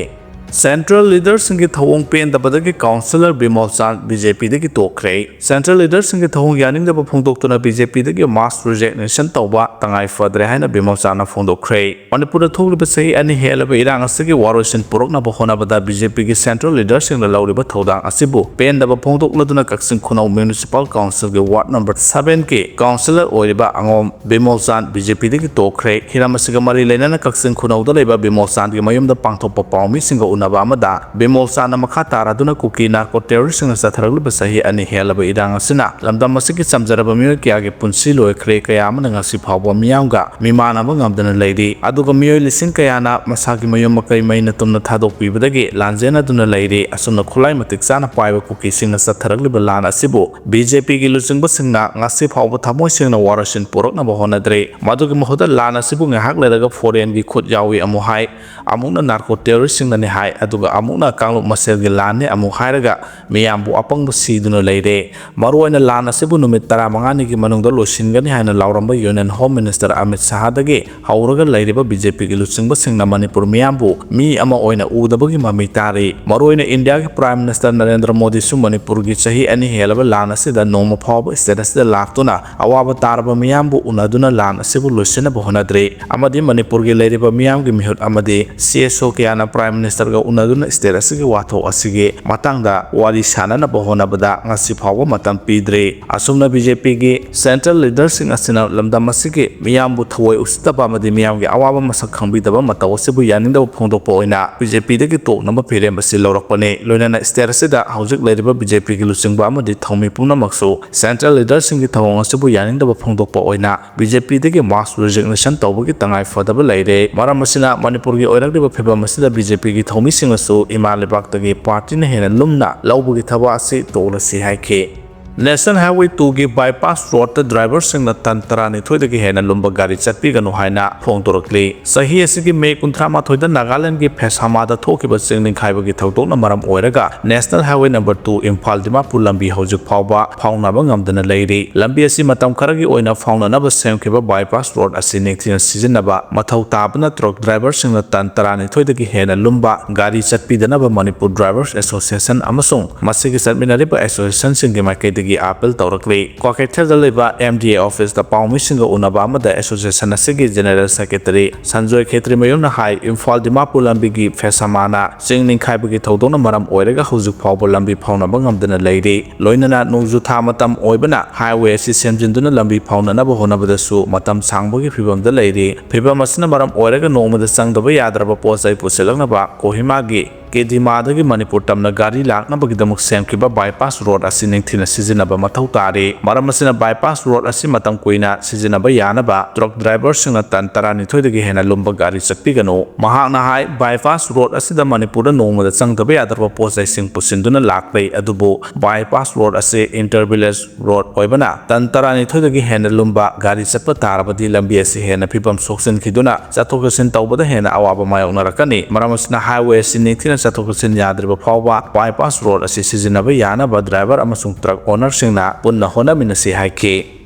ꯁꯦꯟꯇ꯭ꯔꯦꯜ ꯂꯤꯗꯔꯁꯤꯡꯒꯤ ꯊꯧꯑꯣꯡ ꯄꯦꯟꯗꯕꯗꯒꯤ ꯀꯥꯎꯟꯁꯤꯂꯔ ꯕꯤꯃꯣꯜ ꯆꯥꯟ ꯕꯤ ꯖꯦ ꯄꯤꯗꯒꯤ ꯇꯣꯛꯈ꯭ꯔꯦ꯫ ꯁꯦꯟꯇ꯭ꯔꯦꯜ ꯂꯤꯗꯔꯁꯤꯡꯒꯤ ꯊꯧꯑꯣꯡ ꯌꯥꯅꯤꯡꯗꯕ ꯐꯣꯡꯗꯣꯛꯇꯨꯅ ꯕꯤ ꯖꯦ ꯄꯤꯗꯒꯤ mass resignation ꯇꯧꯕ ꯇꯉꯥꯏ ꯐꯗ꯭ꯔꯦ ꯍꯥꯏꯅ ꯕꯤꯃꯣꯜ ꯆꯥꯟꯅ ꯐꯣꯡꯗꯣꯛꯈ꯭ꯔꯦ꯫ ꯃꯅꯤꯄꯨꯔꯗ ꯊꯣꯛꯂꯤꯕ ꯆꯍꯤ ꯑꯅꯤ ꯍꯦꯜꯂꯕ ꯏꯔꯥꯡ ꯑꯁꯤꯒꯤ ꯋꯥꯔꯣꯏꯁꯤꯟ ꯄꯨꯔꯛꯅꯕ ꯍꯣꯠꯅꯕꯗ ꯕꯤ ꯖꯦ ꯄꯤꯒꯤ ꯁꯦꯟꯇ꯭ꯔꯦꯜ ꯂꯤꯗꯔꯁꯤꯡꯅ ꯂꯧꯔꯤꯕ ꯊꯧꯗꯥꯡ ꯑꯁꯤꯕꯨ ꯄꯦꯟꯗꯕ ꯐꯣꯡꯗꯣꯛꯂꯗꯨꯅ ꯀꯛꯆꯤꯡ ꯈꯨꯅꯧ ꯃ꯭ꯌꯨꯅꯤꯁꯤꯄꯥꯜ ꯀꯥꯎꯟꯁꯤꯜꯒꯤ ꯋꯥꯔꯗ ꯅꯝꯕꯔ sevenꯒꯤ ꯀꯥꯎꯟꯁꯤꯂꯔ ꯑꯣꯏꯔꯤꯕ ꯑꯉꯣꯝ ꯕꯤꯃꯣꯜ ꯆꯥꯟ ꯕꯤ ꯖꯦ ꯄꯤꯗꯒꯤ ꯇꯣꯛꯈ꯭ꯔꯦ꯫ ꯍꯤꯔꯝ ꯑꯁꯤꯒ ꯃꯔꯤ ꯂꯩꯅꯅ ꯀꯛꯆꯤꯡ ꯈꯨꯅꯧꯗ ꯂꯩꯕ ꯕꯤꯃꯣꯜ ꯆꯥꯟꯒꯤ ꯃꯌꯨꯝꯗ ꯄꯥꯡꯊꯣꯛꯄ ꯄꯥꯎꯃꯤꯁꯤꯡꯒ ꯅꯕ ꯑꯃꯗ ꯕꯤꯃꯣꯜ ꯆꯥꯅ ꯃꯈꯥ ꯇꯥꯔꯗꯨꯅ ꯀꯨꯀꯤ ꯅꯥꯔꯀꯣ ꯇꯦꯔꯣꯔꯤꯁꯁꯤꯡꯅ ꯆꯠꯊꯔꯛꯂꯤꯕ ꯆꯍꯤ ꯑꯅꯤ ꯍꯦꯜꯂꯕ ꯏꯔꯥꯡ ꯑꯁꯤꯅ ꯂꯝꯗꯝ ꯑꯁꯤꯒꯤ ꯆꯝꯖꯔꯕ ꯃꯤꯑꯣꯏ ꯀꯌꯥꯒꯤ ꯄꯨꯟꯁꯤ ꯂꯣꯏꯈ꯭ꯔꯦ, ꯀꯌꯥ ꯑꯃꯅ ꯉꯁꯤ ꯐꯥꯎꯕ ꯃꯤꯌꯥꯝꯒ ꯃꯤꯃꯥꯟꯅꯕ ꯉꯝꯗꯅ ꯂꯩꯔꯤ꯫ ꯑꯗꯨꯒ ꯃꯤꯑꯣꯏ ꯂꯤꯁꯤꯡ ꯀꯌꯥꯅ ꯃꯁꯥꯒꯤ ꯃꯌꯨꯝ ꯃꯀꯩ ꯃꯩꯅ ꯇꯨꯝꯅ ꯊꯥꯗꯣꯛꯄꯤꯕꯗꯒꯤ ꯂꯥꯟꯖꯦꯟꯅꯗꯨꯅ ꯂꯩꯔꯤ꯫ ꯑꯁꯨꯝꯅ ꯈꯨꯠꯂꯥꯏ ꯃꯇꯤꯛ ꯆꯥꯅ ꯄꯥꯏꯕ ꯀꯨꯀꯤꯁꯤꯡꯅ ꯆꯠꯊꯔꯛꯂꯤꯕ ꯂꯥꯟ ꯑꯁꯤꯕꯨ ꯕꯤ ꯖꯦ ꯄꯤꯒꯤ ꯂꯨꯆꯤꯡꯕꯁꯤꯡꯅ ꯉꯁꯤ ꯐꯥꯎꯕ ꯊꯃꯣꯏ ꯁꯦꯡꯅ ꯋꯥꯔꯣꯏꯁꯤꯟ ꯄꯨꯔꯛꯅꯕ ꯍꯣꯠꯅꯗ꯭ꯔꯤ꯫ ꯃꯗꯨꯒꯤ ꯃꯍꯨꯠꯇ ꯂꯥꯟ ꯑꯁꯤꯕꯨ ꯉꯥꯏꯍꯥꯛ ꯂꯩꯔꯒ ꯐꯣꯔꯦꯟꯒꯤ ꯈꯨꯠ ꯌꯥꯎꯏ ꯑꯃꯨꯛ ꯍꯥꯏ, ꯑꯃꯨꯛꯅ ꯅꯥꯔꯀꯣ ꯇꯦꯔꯣꯔꯤꯁꯁꯤꯡꯅꯅꯤ ꯍꯥꯏ, ꯑꯗꯨꯒ ꯑꯃꯨꯛꯅ ꯀꯥꯡꯂꯨꯞ ꯃꯁꯦꯜꯒꯤ ꯂꯥꯟꯅꯤ ꯑꯃꯨꯛ ꯍꯥꯏꯔꯒ ꯃꯤꯌꯥꯝꯕꯨ ꯑꯄꯪꯕ ꯁꯤꯗꯨꯅ ꯂꯩꯔꯦ꯫ ꯃꯔꯨꯑꯣꯏꯅ ꯂꯥꯟ ꯑꯁꯤꯕꯨ ꯅꯨꯃꯤꯠ ꯇꯔꯥꯃꯉꯥꯅꯤꯒꯤ ꯃꯅꯨꯡꯗ ꯂꯣꯏꯁꯤꯟꯒꯅꯤ ꯍꯥꯏꯅ ꯂꯥꯎꯔꯝꯕ ꯌꯨꯅꯤꯌꯟ ꯍꯣꯝ ꯃꯤꯅꯤꯁꯇꯔ ꯑꯃꯤꯠ ꯁꯥꯍꯗꯒꯤ ꯍꯧꯔꯒ ꯂꯩꯔꯤꯕ ꯕꯤ ꯖꯦ ꯄꯤꯒꯤ ꯂꯨꯆꯤꯡꯕꯁꯤꯡꯅ ꯃꯅꯤꯄꯨꯔ ꯃꯤꯌꯥꯝꯕꯨ ꯃꯤ ꯑꯃ ꯑꯣꯏꯅ ꯎꯗꯕꯒꯤ ꯃꯃꯤ ꯇꯥꯔꯤ꯫ ꯃꯔꯨꯑꯣꯏꯅ ꯏꯟꯗꯤꯌꯥꯒꯤ ꯄ꯭ꯔꯥꯏꯝ ꯃꯤꯅꯤꯁꯇꯔ ꯅꯔꯦꯟꯗ꯭ꯔ ꯃꯣꯗꯤꯁꯨ ꯃꯅꯤꯄꯨꯔꯒꯤ ꯆꯍꯤ ꯑꯅꯤ ꯍꯦꯜꯂꯕ ꯂꯥꯟ ꯑꯁꯤꯗ ꯅꯣꯡꯃ ꯐꯥꯎꯕ ꯁ꯭ꯇꯦꯠ ꯑꯁꯤꯗ ꯂꯥꯛꯇꯨꯅ ꯑꯋꯥꯕ ꯇꯥꯔꯕ ꯃꯤꯌꯥꯝꯕꯨ ꯎꯅꯗꯨꯅ ꯂꯥꯟ ꯑꯁꯤꯕꯨ ꯂꯣꯏꯁꯤꯟꯅꯕ ꯍꯣꯠꯅꯗ꯭ꯔꯤ꯫ ꯑꯃꯗꯤ ꯃꯅꯤꯄꯨꯔꯒꯤ ꯂꯩꯔꯤꯕ ꯃꯤꯌꯥꯝꯒꯤ ꯃꯤꯍꯨꯠ ꯑꯃꯗꯤ ꯁꯤ ꯑꯦꯁ ꯑꯣ ꯀꯌꯥꯅ ꯄ꯭ꯔꯥꯏꯝ ꯃꯤꯅꯤꯁꯇꯔꯒ ꯎꯅꯗꯨꯅ ꯁ꯭ꯇꯦꯠ ꯑꯁꯤꯒꯤ ꯋꯥꯊꯣꯛ ꯑꯁꯤꯒꯤ ꯃꯇꯥꯡꯗ ꯋꯥꯔꯤ ꯁꯥꯅꯅꯕ ꯍꯣꯠꯅꯕꯗ ꯉꯁꯤ ꯐꯥꯎꯕ ꯃꯇꯝ ꯄꯤꯗ꯭ꯔꯤ꯫ ꯑꯁꯨꯝꯅ ꯕꯤ ꯖꯦ ꯄꯤꯒꯤ ꯁꯦꯟꯇ꯭ꯔꯦꯜ ꯂꯤꯗꯔꯁꯤꯡ ꯑꯁꯤꯅ ꯂꯝꯗꯝ ꯑꯁꯤꯒꯤ ꯃꯤꯌꯥꯝꯕꯨ ꯊꯑꯣꯏ ꯎꯁꯤꯠꯇꯕ ꯑꯃꯗꯤ ꯃꯤꯌꯥꯝꯒꯤ ꯑꯋꯥꯕ ꯃꯁꯛ ꯈꯪꯕꯤꯗꯕ ꯃꯇꯧ ꯑꯁꯤꯕꯨ ꯌꯥꯅꯤꯡꯗꯕ ꯐꯣꯡꯗꯣꯛꯄ ꯑꯣꯏꯅ ꯕꯤ ꯖꯦ ꯄꯤꯗꯒꯤ ꯇꯣꯛꯅꯕ ꯐꯤꯔꯦꯝ ꯑꯁꯤ ꯂꯧꯔꯛꯄꯅꯤ꯫ ꯂꯣꯏꯅꯅ ꯁ꯭ꯇꯦꯠ ꯑꯁꯤꯗ ꯍꯧꯖꯤꯛ ꯂꯩꯔꯤꯕ ꯕꯤ ꯖꯦ ꯄꯤꯒꯤ ꯂꯨꯆꯤꯡꯕ ꯑꯃꯗꯤ ꯊꯧꯃꯤ ꯄꯨꯝꯅꯃꯛꯁꯨ ꯁꯦꯟꯇ꯭ꯔꯦꯜ ꯂꯤꯗꯔꯁꯤꯡꯒꯤ ꯊꯧꯑꯣꯡ ꯑꯁꯤꯕꯨ ꯌꯥꯅꯤꯡꯗꯕ ꯐꯣꯡꯗꯣꯛꯄ ꯑꯣꯏꯅ ꯕꯤ ꯖꯦ ꯄꯤꯗꯒꯤ ꯃꯥꯁ ꯔꯤꯖꯤꯒꯅꯦꯁꯟ ꯇꯧꯕꯒꯤ ꯇꯉꯥꯏ ꯐꯗꯕ ꯂꯩꯔꯦ꯫ ꯃꯔꯝ ꯑꯁꯤꯅ ꯃꯅꯤꯄꯨꯔꯒꯤ ꯑꯣꯏꯔꯛꯂꯤꯕ ꯐꯤꯕꯝ ꯑꯁꯤꯗ ꯕꯤ ꯖꯦ ꯄꯤꯒꯤ ꯊꯧꯃꯤꯁꯤꯡꯅꯁꯨ ꯏꯃꯥ ꯂꯩꯕꯥꯛꯇꯒꯤ ꯄꯥꯔꯇꯤꯅ ꯍꯦꯟꯅ ꯂꯨꯝꯅ ꯂꯧꯕꯒꯤ ꯊꯕꯛ ꯑꯁꯤ ꯇꯣꯛꯂꯁꯤ ꯍꯥꯏꯈꯤ꯫ ꯅꯦꯁꯅꯦꯜ ꯍꯥꯏꯋꯦ ꯇꯨꯒꯤ ꯕꯥꯏꯄꯥꯁ ꯔꯣꯗꯇ ꯗ꯭ꯔꯥꯏꯚꯔꯁꯤꯡꯅ ꯇꯟ ꯇꯔꯥꯅꯤꯊꯣꯏꯗꯒꯤ ꯍꯦꯟꯅ ꯂꯨꯝꯕ ꯒꯥꯔꯤ ꯆꯠꯄꯤꯒꯅꯨ ꯍꯥꯏꯅ ꯐꯣꯡꯗꯣꯔꯛꯂꯤ꯫ ꯆꯍꯤ ꯑꯁꯤꯒꯤ ꯃꯦ ꯀꯨꯟꯊ꯭ꯔꯥ ꯃꯥꯊꯣꯏꯗ ꯅꯥꯒꯥꯂꯦꯟꯗꯒꯤ ꯐꯦꯁꯥꯃꯥꯗ ꯊꯣꯛꯈꯤꯕ ꯆꯤꯡ ꯅꯤꯡꯈꯥꯏꯕꯒꯤ ꯊꯧꯗꯣꯛꯅ ꯃꯔꯝ ꯑꯣꯏꯔꯒ national highway number two Imphal Dimapur ꯂꯝꯕꯤ ꯍꯧꯖꯤꯛ ꯐꯥꯎꯕ ꯐꯥꯎꯅꯕ ꯉꯝꯗꯅ ꯂꯩꯔꯤ꯫ ꯂꯝꯕꯤ ꯑꯁꯤ ꯃꯇꯝ ꯈꯔꯒꯤ ꯑꯣꯏꯅ ꯐꯥꯎꯅꯅꯕ ꯁꯦꯝꯈꯤꯕ ꯕꯥꯏꯄꯥꯁ ꯔꯣꯗ ꯑꯁꯤ ꯅꯤꯡꯊꯤꯅ ꯁꯤꯖꯤꯟꯅꯕ ꯃꯊꯧ ꯇꯥꯕꯅ ꯇ꯭ꯔꯛ ꯗ꯭ꯔꯥꯏꯚꯔꯁꯤꯡꯅ ꯇꯟ ꯇꯔꯥꯅꯤꯊꯣꯏꯗꯒꯤ ꯍꯦꯟꯅ ꯂꯨꯝꯕ ꯒꯥꯔꯤ ꯆꯠꯄꯤꯗꯅꯕ ꯃꯅꯤꯄꯨꯔ ꯗ꯭ꯔꯥꯏꯚꯔꯁ ꯑꯦꯁꯣꯁꯤꯌꯦꯁꯟ ꯑꯃꯁꯨꯡ ꯃꯁꯤꯒꯤ ꯆꯠꯃꯤꯟꯅꯔꯤꯕ ꯑꯦꯁꯣꯁꯤꯌꯦꯁꯟꯁꯤꯡꯒꯤ ꯃꯥꯏꯀꯩꯗꯒꯤ ꯒꯤ ꯑꯥꯄꯤꯜ ꯇꯧꯔꯛꯂꯤ꯫ ꯀ꯭ꯋꯥꯀꯩꯊꯦꯜꯗ ꯂꯩꯕ M D A office ꯇ ꯄꯥꯎꯃꯤꯁꯤꯡꯒ ꯎꯅꯕ ꯑꯃꯗ association ꯑꯁꯤꯒꯤ general secretary ꯁꯟꯖꯣꯏ ꯈꯦꯇ꯭ꯔꯤꯃꯌꯨꯝꯅ ꯍꯥꯏ, ꯏꯝꯐꯥꯜ ꯗꯤꯃꯥꯄꯨꯔ ꯂꯝꯕꯤꯒꯤ ꯐꯦꯁꯥꯃꯥꯅ ꯆꯤꯡ ꯅꯤꯡꯈꯥꯏꯕꯒꯤ ꯊꯧꯗꯣꯛꯅ ꯃꯔꯝ ꯑꯣꯏꯔꯒ ꯍꯧꯖꯤꯛ ꯐꯥꯎꯕ ꯂꯝꯕꯤ ꯐꯥꯎꯅꯕ ꯉꯝꯗꯅ ꯂꯩꯔꯤ꯫ ꯂꯣꯏꯅꯅ ꯅꯣꯡꯖꯨ ꯊꯥ ꯃꯇꯝ ꯑꯣꯏꯕꯅ highway ꯑꯁꯤ ꯁꯦꯝꯖꯤꯟꯗꯨꯅ ꯂꯝꯕꯤ ꯐꯥꯎꯅꯅꯕ ꯍꯣꯠꯅꯕꯗꯁꯨ ꯃꯇꯝ ꯁꯥꯡꯕꯒꯤ ꯐꯤꯕꯝꯗ ꯂꯩꯔꯤ꯫ ꯐꯤꯕꯝ ꯑꯁꯤꯅ ꯃꯔꯝ ꯑꯣꯏꯔꯒ ꯅꯣꯡꯃꯗ ꯆꯪꯗꯕ ꯌꯥꯗ꯭ꯔꯕ ꯄꯣꯠ ꯆꯩ ꯄꯨꯁꯤꯜꯂꯛꯅꯕ ꯀꯣꯍꯤꯃꯥꯒꯤ ꯀꯦꯗꯤꯃꯥꯗꯒꯤ ꯃꯅꯤꯄꯨꯔ ꯇꯝꯅ ꯒꯥꯔꯤ ꯂꯥꯛꯅꯕꯒꯤꯗꯃꯛ ꯁꯦꯝꯈꯤꯕ bypass road ꯑꯁꯤ ꯅꯤꯡꯊꯤꯅ ꯁꯤꯖꯤꯟꯅꯕ ꯃꯊꯧ ꯇꯥꯔꯤ꯫ ꯃꯔꯝ ꯑꯁꯤꯅ bypass road ꯑꯁꯤ ꯃꯇꯝ ꯀꯨꯏꯅ ꯁꯤꯖꯤꯟꯅꯕ ꯌꯥꯅꯕ truck driver ꯁꯤꯡꯅ ꯇꯟ ꯇꯔꯥꯅꯤꯊꯣꯏꯗꯒꯤ ꯍꯦꯟꯅ ꯂꯨꯝꯕ ꯒꯥꯔꯤ ꯆꯠꯄꯤꯒꯅꯨ꯫ ꯃꯍꯥꯛꯅ ꯍꯥꯏ, bypass road ꯑꯁꯤꯗ ꯃꯅꯤꯄꯨꯔꯗ ꯅꯣꯡꯃꯗ ꯆꯪꯗꯕ ꯌꯥꯗ꯭ꯔꯕ ꯄꯣꯠ ꯆꯩꯁꯤꯡ ꯄꯨꯁꯤꯟꯗꯨꯅ ꯂꯥꯛꯂꯤ, ꯑꯗꯨꯕꯨ bypass road ꯑꯁꯤ inter village road ꯑꯣꯏꯕꯅ ꯇꯟ ꯇꯔꯥꯅꯤꯊꯣꯏꯗꯒꯤ ꯍꯦꯟꯅ ꯂꯨꯝꯕ ꯒꯥꯔꯤ ꯆꯠꯄ ꯇꯥꯔꯕꯗꯤ ꯂꯝꯕꯤ ꯑꯁꯤ ꯍꯦꯟꯅ ꯐꯤꯕꯝ ꯁꯣꯛꯆꯤꯟꯈꯤꯗꯨꯅ ꯆꯠꯊꯣꯛ ꯆꯠꯁꯤꯟ ꯇꯧꯕꯗ ꯍꯦꯟꯅ ꯑꯋꯥꯕ ꯃꯥꯌꯣꯛꯅꯔꯛꯀꯅꯤ꯫ ꯃꯔꯝ ꯑꯁꯤꯅ highway ꯑꯁꯤ ꯅꯤꯡꯊꯤꯅ ꯆꯠꯊꯣꯛ ꯆꯠꯁꯤꯟ ꯌꯥꯗ꯭ꯔꯤꯕ ꯐꯥꯎꯕ bypass road ꯑꯁꯤ ꯁꯤꯖꯤꯟꯅꯕ ꯌꯥꯅꯕ driver ꯑꯃꯁꯨꯡ truck owner ꯁꯤꯡꯅ ꯄꯨꯟꯅ ꯍꯣꯠꯅꯃꯤꯟꯅꯁꯤ ꯍꯥꯏꯈꯤ꯫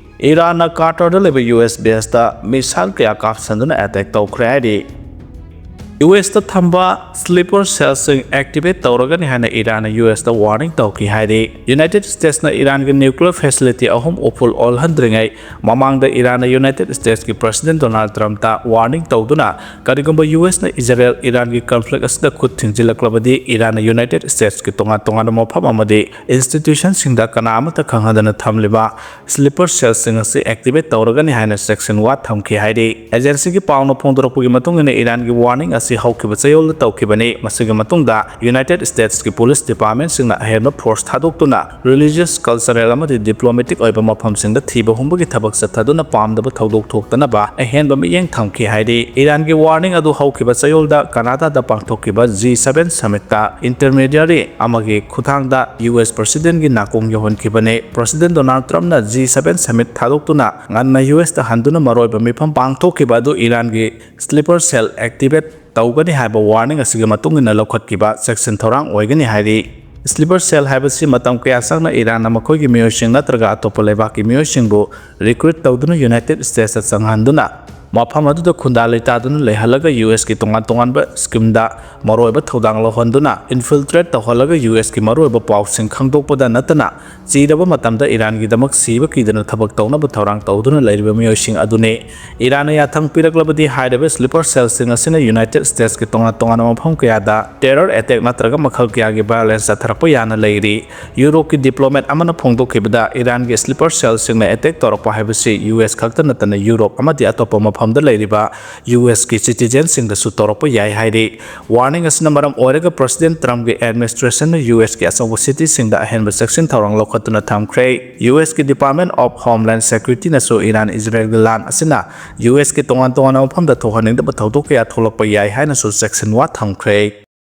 ꯏꯔꯥꯟꯅ ꯀꯥꯇꯔꯗ ꯂꯩꯕ U S base ꯇ missile ꯀꯌꯥ ꯀꯥꯞꯁꯤꯟꯗꯨꯅ attack ꯇꯧꯈ꯭ꯔꯦ ꯍꯥꯏꯔꯤ꯫ U S ꯇ ꯊꯝꯕ sleeper cell ꯁꯤꯡ activate ꯇꯧꯔꯒꯅꯤ ꯍꯥꯏꯅ ꯏꯔꯥꯟꯅ U S ꯇ warning ꯇꯧꯈꯤ ꯍꯥꯏꯔꯤ꯫ United States ꯅ ꯏꯔꯥꯟꯒꯤ nuclear facility ꯑꯍꯨꯝ ꯎꯐꯨꯜ ꯑꯣꯜꯍꯟꯗ꯭ꯔꯤꯉꯩ ꯃꯃꯥꯡꯗ ꯏꯔꯥꯟꯅ United States ꯀꯤ President Donald Trump ꯇ warning ꯇꯧꯗꯨꯅ, ꯀꯔꯤꯒꯨꯝꯕ U S ꯅ ꯏꯖꯔꯦꯜ ꯏꯔꯥꯟꯒꯤ conflict ꯑꯁꯤꯗ ꯈꯨꯠ ꯊꯤꯡꯖꯤꯜꯂꯛꯂꯕꯗꯤ, ꯏꯔꯥꯟꯅ United States ꯀꯤ ꯇꯣꯉꯥꯟ ꯇꯣꯉꯥꯟꯕ ꯃꯐꯝ ꯑꯃꯗꯤ institution ꯁꯤꯡꯗ ꯀꯅꯥ ꯑꯃꯠꯇ ꯈꯪꯍꯟꯗꯅ ꯊꯝꯂꯤꯕ sleeper cell ꯁꯤꯡ ꯑꯁꯤ activate ꯇꯧꯔꯒꯅꯤ ꯍꯥꯏꯅ ꯆꯦꯛꯁꯤꯟ ꯋꯥ ꯊꯝꯈꯤ ꯍꯥꯏꯔꯤ꯫ Agency ꯒꯤ ꯄꯥꯎꯅ ꯐꯣꯡꯗꯣꯔꯛꯄꯒꯤ ꯃꯇꯨꯡ ꯏꯟꯅ, ꯏꯔꯥꯟꯒꯤ warning ꯑꯁꯤ ꯍꯧꯈꯤꯕ ꯆꯌꯣꯜꯗ ꯇꯧꯈꯤꯕꯅꯤ꯫ ꯃꯁꯤꯒꯤ ꯃꯇꯨꯡꯗ United States ꯀꯤ police department ꯁꯤꯡꯅ ꯑꯍꯦꯟꯕ force ꯊꯥꯗꯣꯛꯇꯨꯅ religious, cultural ꯑꯃꯗꯤ diplomatic ꯑꯣꯏꯕ ꯃꯐꯝꯁꯤꯡꯗ ꯊꯤꯕ ꯍꯨꯝꯕꯒꯤ ꯊꯕꯛ ꯆꯠꯊꯗꯨꯅ ꯄꯥꯝꯗꯕ ꯊꯧꯗꯣꯛ ꯊꯣꯛꯇꯅꯕ ꯑꯍꯦꯟꯕ ꯃꯤꯠꯌꯦꯡ ꯊꯝꯈꯤ ꯍꯥꯏꯔꯤ꯫ ꯏꯔꯥꯟꯒꯤ warning ꯑꯗꯨ ꯍꯧꯈꯤꯕ ꯆꯌꯣꯜꯗ ꯀꯅꯥꯗꯥꯗ ꯄꯥꯡꯊꯣꯛꯈꯤꯕ G seven summit ꯇ intermediary ꯑꯃꯒꯤ ꯈꯨꯠꯊꯥꯡꯗ U S President ꯒꯤ ꯅꯥꯀꯣꯡ ꯌꯧꯍꯟꯈꯤꯕꯅꯤ꯫ President Donald Trump ꯅ G seven summit ꯊꯥꯗꯣꯛꯇꯨꯅ ꯉꯟꯅ U S ꯇ ꯍꯟꯗꯨꯅ ꯃꯔꯨꯑꯣꯏꯕ ꯃꯤꯐꯝ ꯄꯥꯡꯊꯣꯛꯈꯤꯕ ꯑꯗꯨ ꯏꯔꯥꯟꯒꯤ sleeper cell activate ꯇꯧꯒꯅꯤ ꯍꯥꯏꯕ warning ꯑꯁꯤꯒꯤ ꯃꯇꯨꯡ ꯏꯟꯅ ꯂꯧꯈꯠꯈꯤꯕ ꯆꯦꯛꯁꯤꯟ ꯊꯧꯔꯥꯡ ꯑꯣꯏꯒꯅꯤ ꯍꯥꯏꯔꯤ꯫ Sleeper cell ꯍꯥꯏꯕꯁꯤ ꯃꯇꯝ ꯀꯌꯥ ꯆꯪꯅ ꯏꯔꯥꯟꯅ ꯃꯈꯣꯏꯒꯤ ꯃꯤꯑꯣꯏꯁꯤꯡ ꯅꯠꯇ꯭ꯔꯒ ꯑꯇꯣꯞꯄ ꯂꯩꯕꯥꯛꯀꯤ ꯃꯤꯑꯣꯏꯁꯤꯡꯕꯨ recruit ꯇꯧꯗꯨꯅ United States ꯇ ꯆꯪꯍꯟꯗꯨꯅ ꯃꯐꯝ ꯑꯗꯨꯗ ꯈꯨꯟꯗꯥ ꯂꯩꯇꯥꯗꯨꯅ ꯂꯩꯍꯜꯂꯒ ꯌꯨ ꯑꯦꯁꯀꯤ ꯇꯣꯉꯥꯟ ꯇꯣꯉꯥꯟꯕ ꯁ꯭ꯀꯤꯝꯗ ꯃꯔꯨꯑꯣꯏꯕ ꯊꯧꯗꯥꯡ ꯂꯧꯍꯟꯗꯨꯅ ꯏꯟꯐꯤꯜꯇ꯭ꯔꯦꯠ ꯇꯧꯍꯜꯂꯒ ꯌꯨ ꯑꯦꯁꯀꯤ ꯃꯔꯨꯑꯣꯏꯕ ꯄꯥꯎꯁꯤꯡ ꯈꯪꯗꯣꯛꯄꯗ ꯅꯠꯇꯅ ꯆꯤꯔꯕ ꯃꯇꯝꯗ ꯏꯔꯥꯟꯒꯤꯗꯃꯛ ꯁꯤꯕ ꯀꯤꯗꯅ ꯊꯕꯛ ꯇꯧꯅꯕ ꯊꯧꯔꯥꯡ ꯇꯧꯗꯨꯅ ꯂꯩꯔꯤꯕ ꯃꯤꯑꯣꯏꯁꯤꯡ ꯑꯗꯨꯅꯤ꯫ ꯏꯔꯥꯟꯅ ꯌꯥꯊꯪ ꯄꯤꯔꯛꯂꯕꯗꯤ ꯍꯥꯏꯔꯤꯕ ꯁ꯭ꯂꯤꯄꯔ ꯁꯦꯜꯁꯤꯡ ꯑꯁꯤꯅ ꯌꯨꯅꯥꯏꯇꯦꯗ ꯁ꯭ꯇꯦꯠꯁꯀꯤ ꯇꯣꯉꯥꯟ ꯇꯣꯉꯥꯟꯕ ꯃꯐꯝ ꯀꯌꯥꯗ ꯇꯦꯔꯔ ꯑꯦꯇꯦꯛ ꯅꯠꯇ꯭ꯔꯒ ꯃꯈꯜ ꯀꯌꯥꯒꯤ ꯚꯥꯏꯑꯣꯂꯦꯟꯁ ꯆꯠꯊꯔꯛꯄ ꯌꯥꯅ ꯂꯩꯔꯤ꯫ ꯌꯨꯔꯣꯞꯀꯤ ꯗꯤꯄ꯭ꯂꯣꯃꯦꯠ ꯑꯃꯅ ꯐꯣꯡꯗꯣꯛꯈꯤꯕꯗ ꯏꯔꯥꯟꯒꯤ ꯁ꯭ꯂꯤꯄꯔ ꯁꯦꯜꯁꯤꯡꯅ ꯑꯦꯇꯦꯛ ꯇꯧꯔꯛꯄ ꯍꯥꯏꯕꯁꯤ ꯌꯨ ꯑꯦꯁ ꯈꯛꯇ ꯅꯠꯇꯅ ꯌꯨꯔꯣꯞ ꯑꯃꯗꯤ ꯑꯇꯣꯞꯄ ꯃꯐꯝꯗ ꯂꯩꯔꯤꯕ ꯌꯨ ꯑꯦꯁꯀꯤ ꯁꯤꯇꯤꯖꯦꯟꯁꯤꯡꯗꯁꯨ ꯇꯧꯔꯛꯄ ꯌꯥꯏ ꯍꯥꯏꯔꯤ꯫ ꯋꯥꯔꯅꯤꯡ ꯑꯁꯤꯅ ꯃꯔꯝ ꯑꯣꯏꯔꯒ ꯄ꯭ꯔꯦꯁꯤꯗꯦꯟꯠ ꯇ꯭ꯔꯝꯞꯀꯤ ꯑꯦꯗꯃꯤꯅꯤꯁꯇ꯭ꯔꯦꯁꯟꯅ ꯌꯨ ꯑꯦꯁꯀꯤ ꯑꯆꯧꯕ ꯁꯤꯇꯤꯁꯤꯡꯗ ꯑꯍꯦꯟꯕ ꯆꯦꯛꯁꯤꯟ ꯊꯧꯔꯥꯡ ꯂꯧꯈꯠꯇꯨꯅ ꯊꯝꯈ꯭ꯔꯦ꯫ ꯌꯨ ꯑꯦꯁꯀꯤ ꯗꯤꯄꯥꯔꯠꯃꯦꯟꯠ ꯑꯣꯐ ꯍꯣꯝꯂꯦꯟꯗ ꯁꯦꯀ꯭ꯌꯨꯔꯤꯇꯤꯅꯁꯨ ꯏꯔꯥꯟ ꯏꯖꯔꯦꯜꯒꯤ ꯂꯥꯟ ꯑꯁꯤꯅ ꯌꯨ ꯑꯦꯁꯀꯤ ꯇꯣꯉꯥꯟ ꯇꯣꯉꯥꯟꯕ ꯃꯐꯝꯗ ꯊꯣꯛꯍꯟꯅꯤꯡꯗꯕ ꯊꯧꯗꯣꯛ ꯀꯌꯥ ꯊꯣꯛꯂꯛꯄ ꯌꯥꯏ ꯍꯥꯏꯅꯁꯨ ꯆꯦꯛꯁꯤꯟꯋꯥ ꯊꯝꯈ꯭ꯔꯦ꯫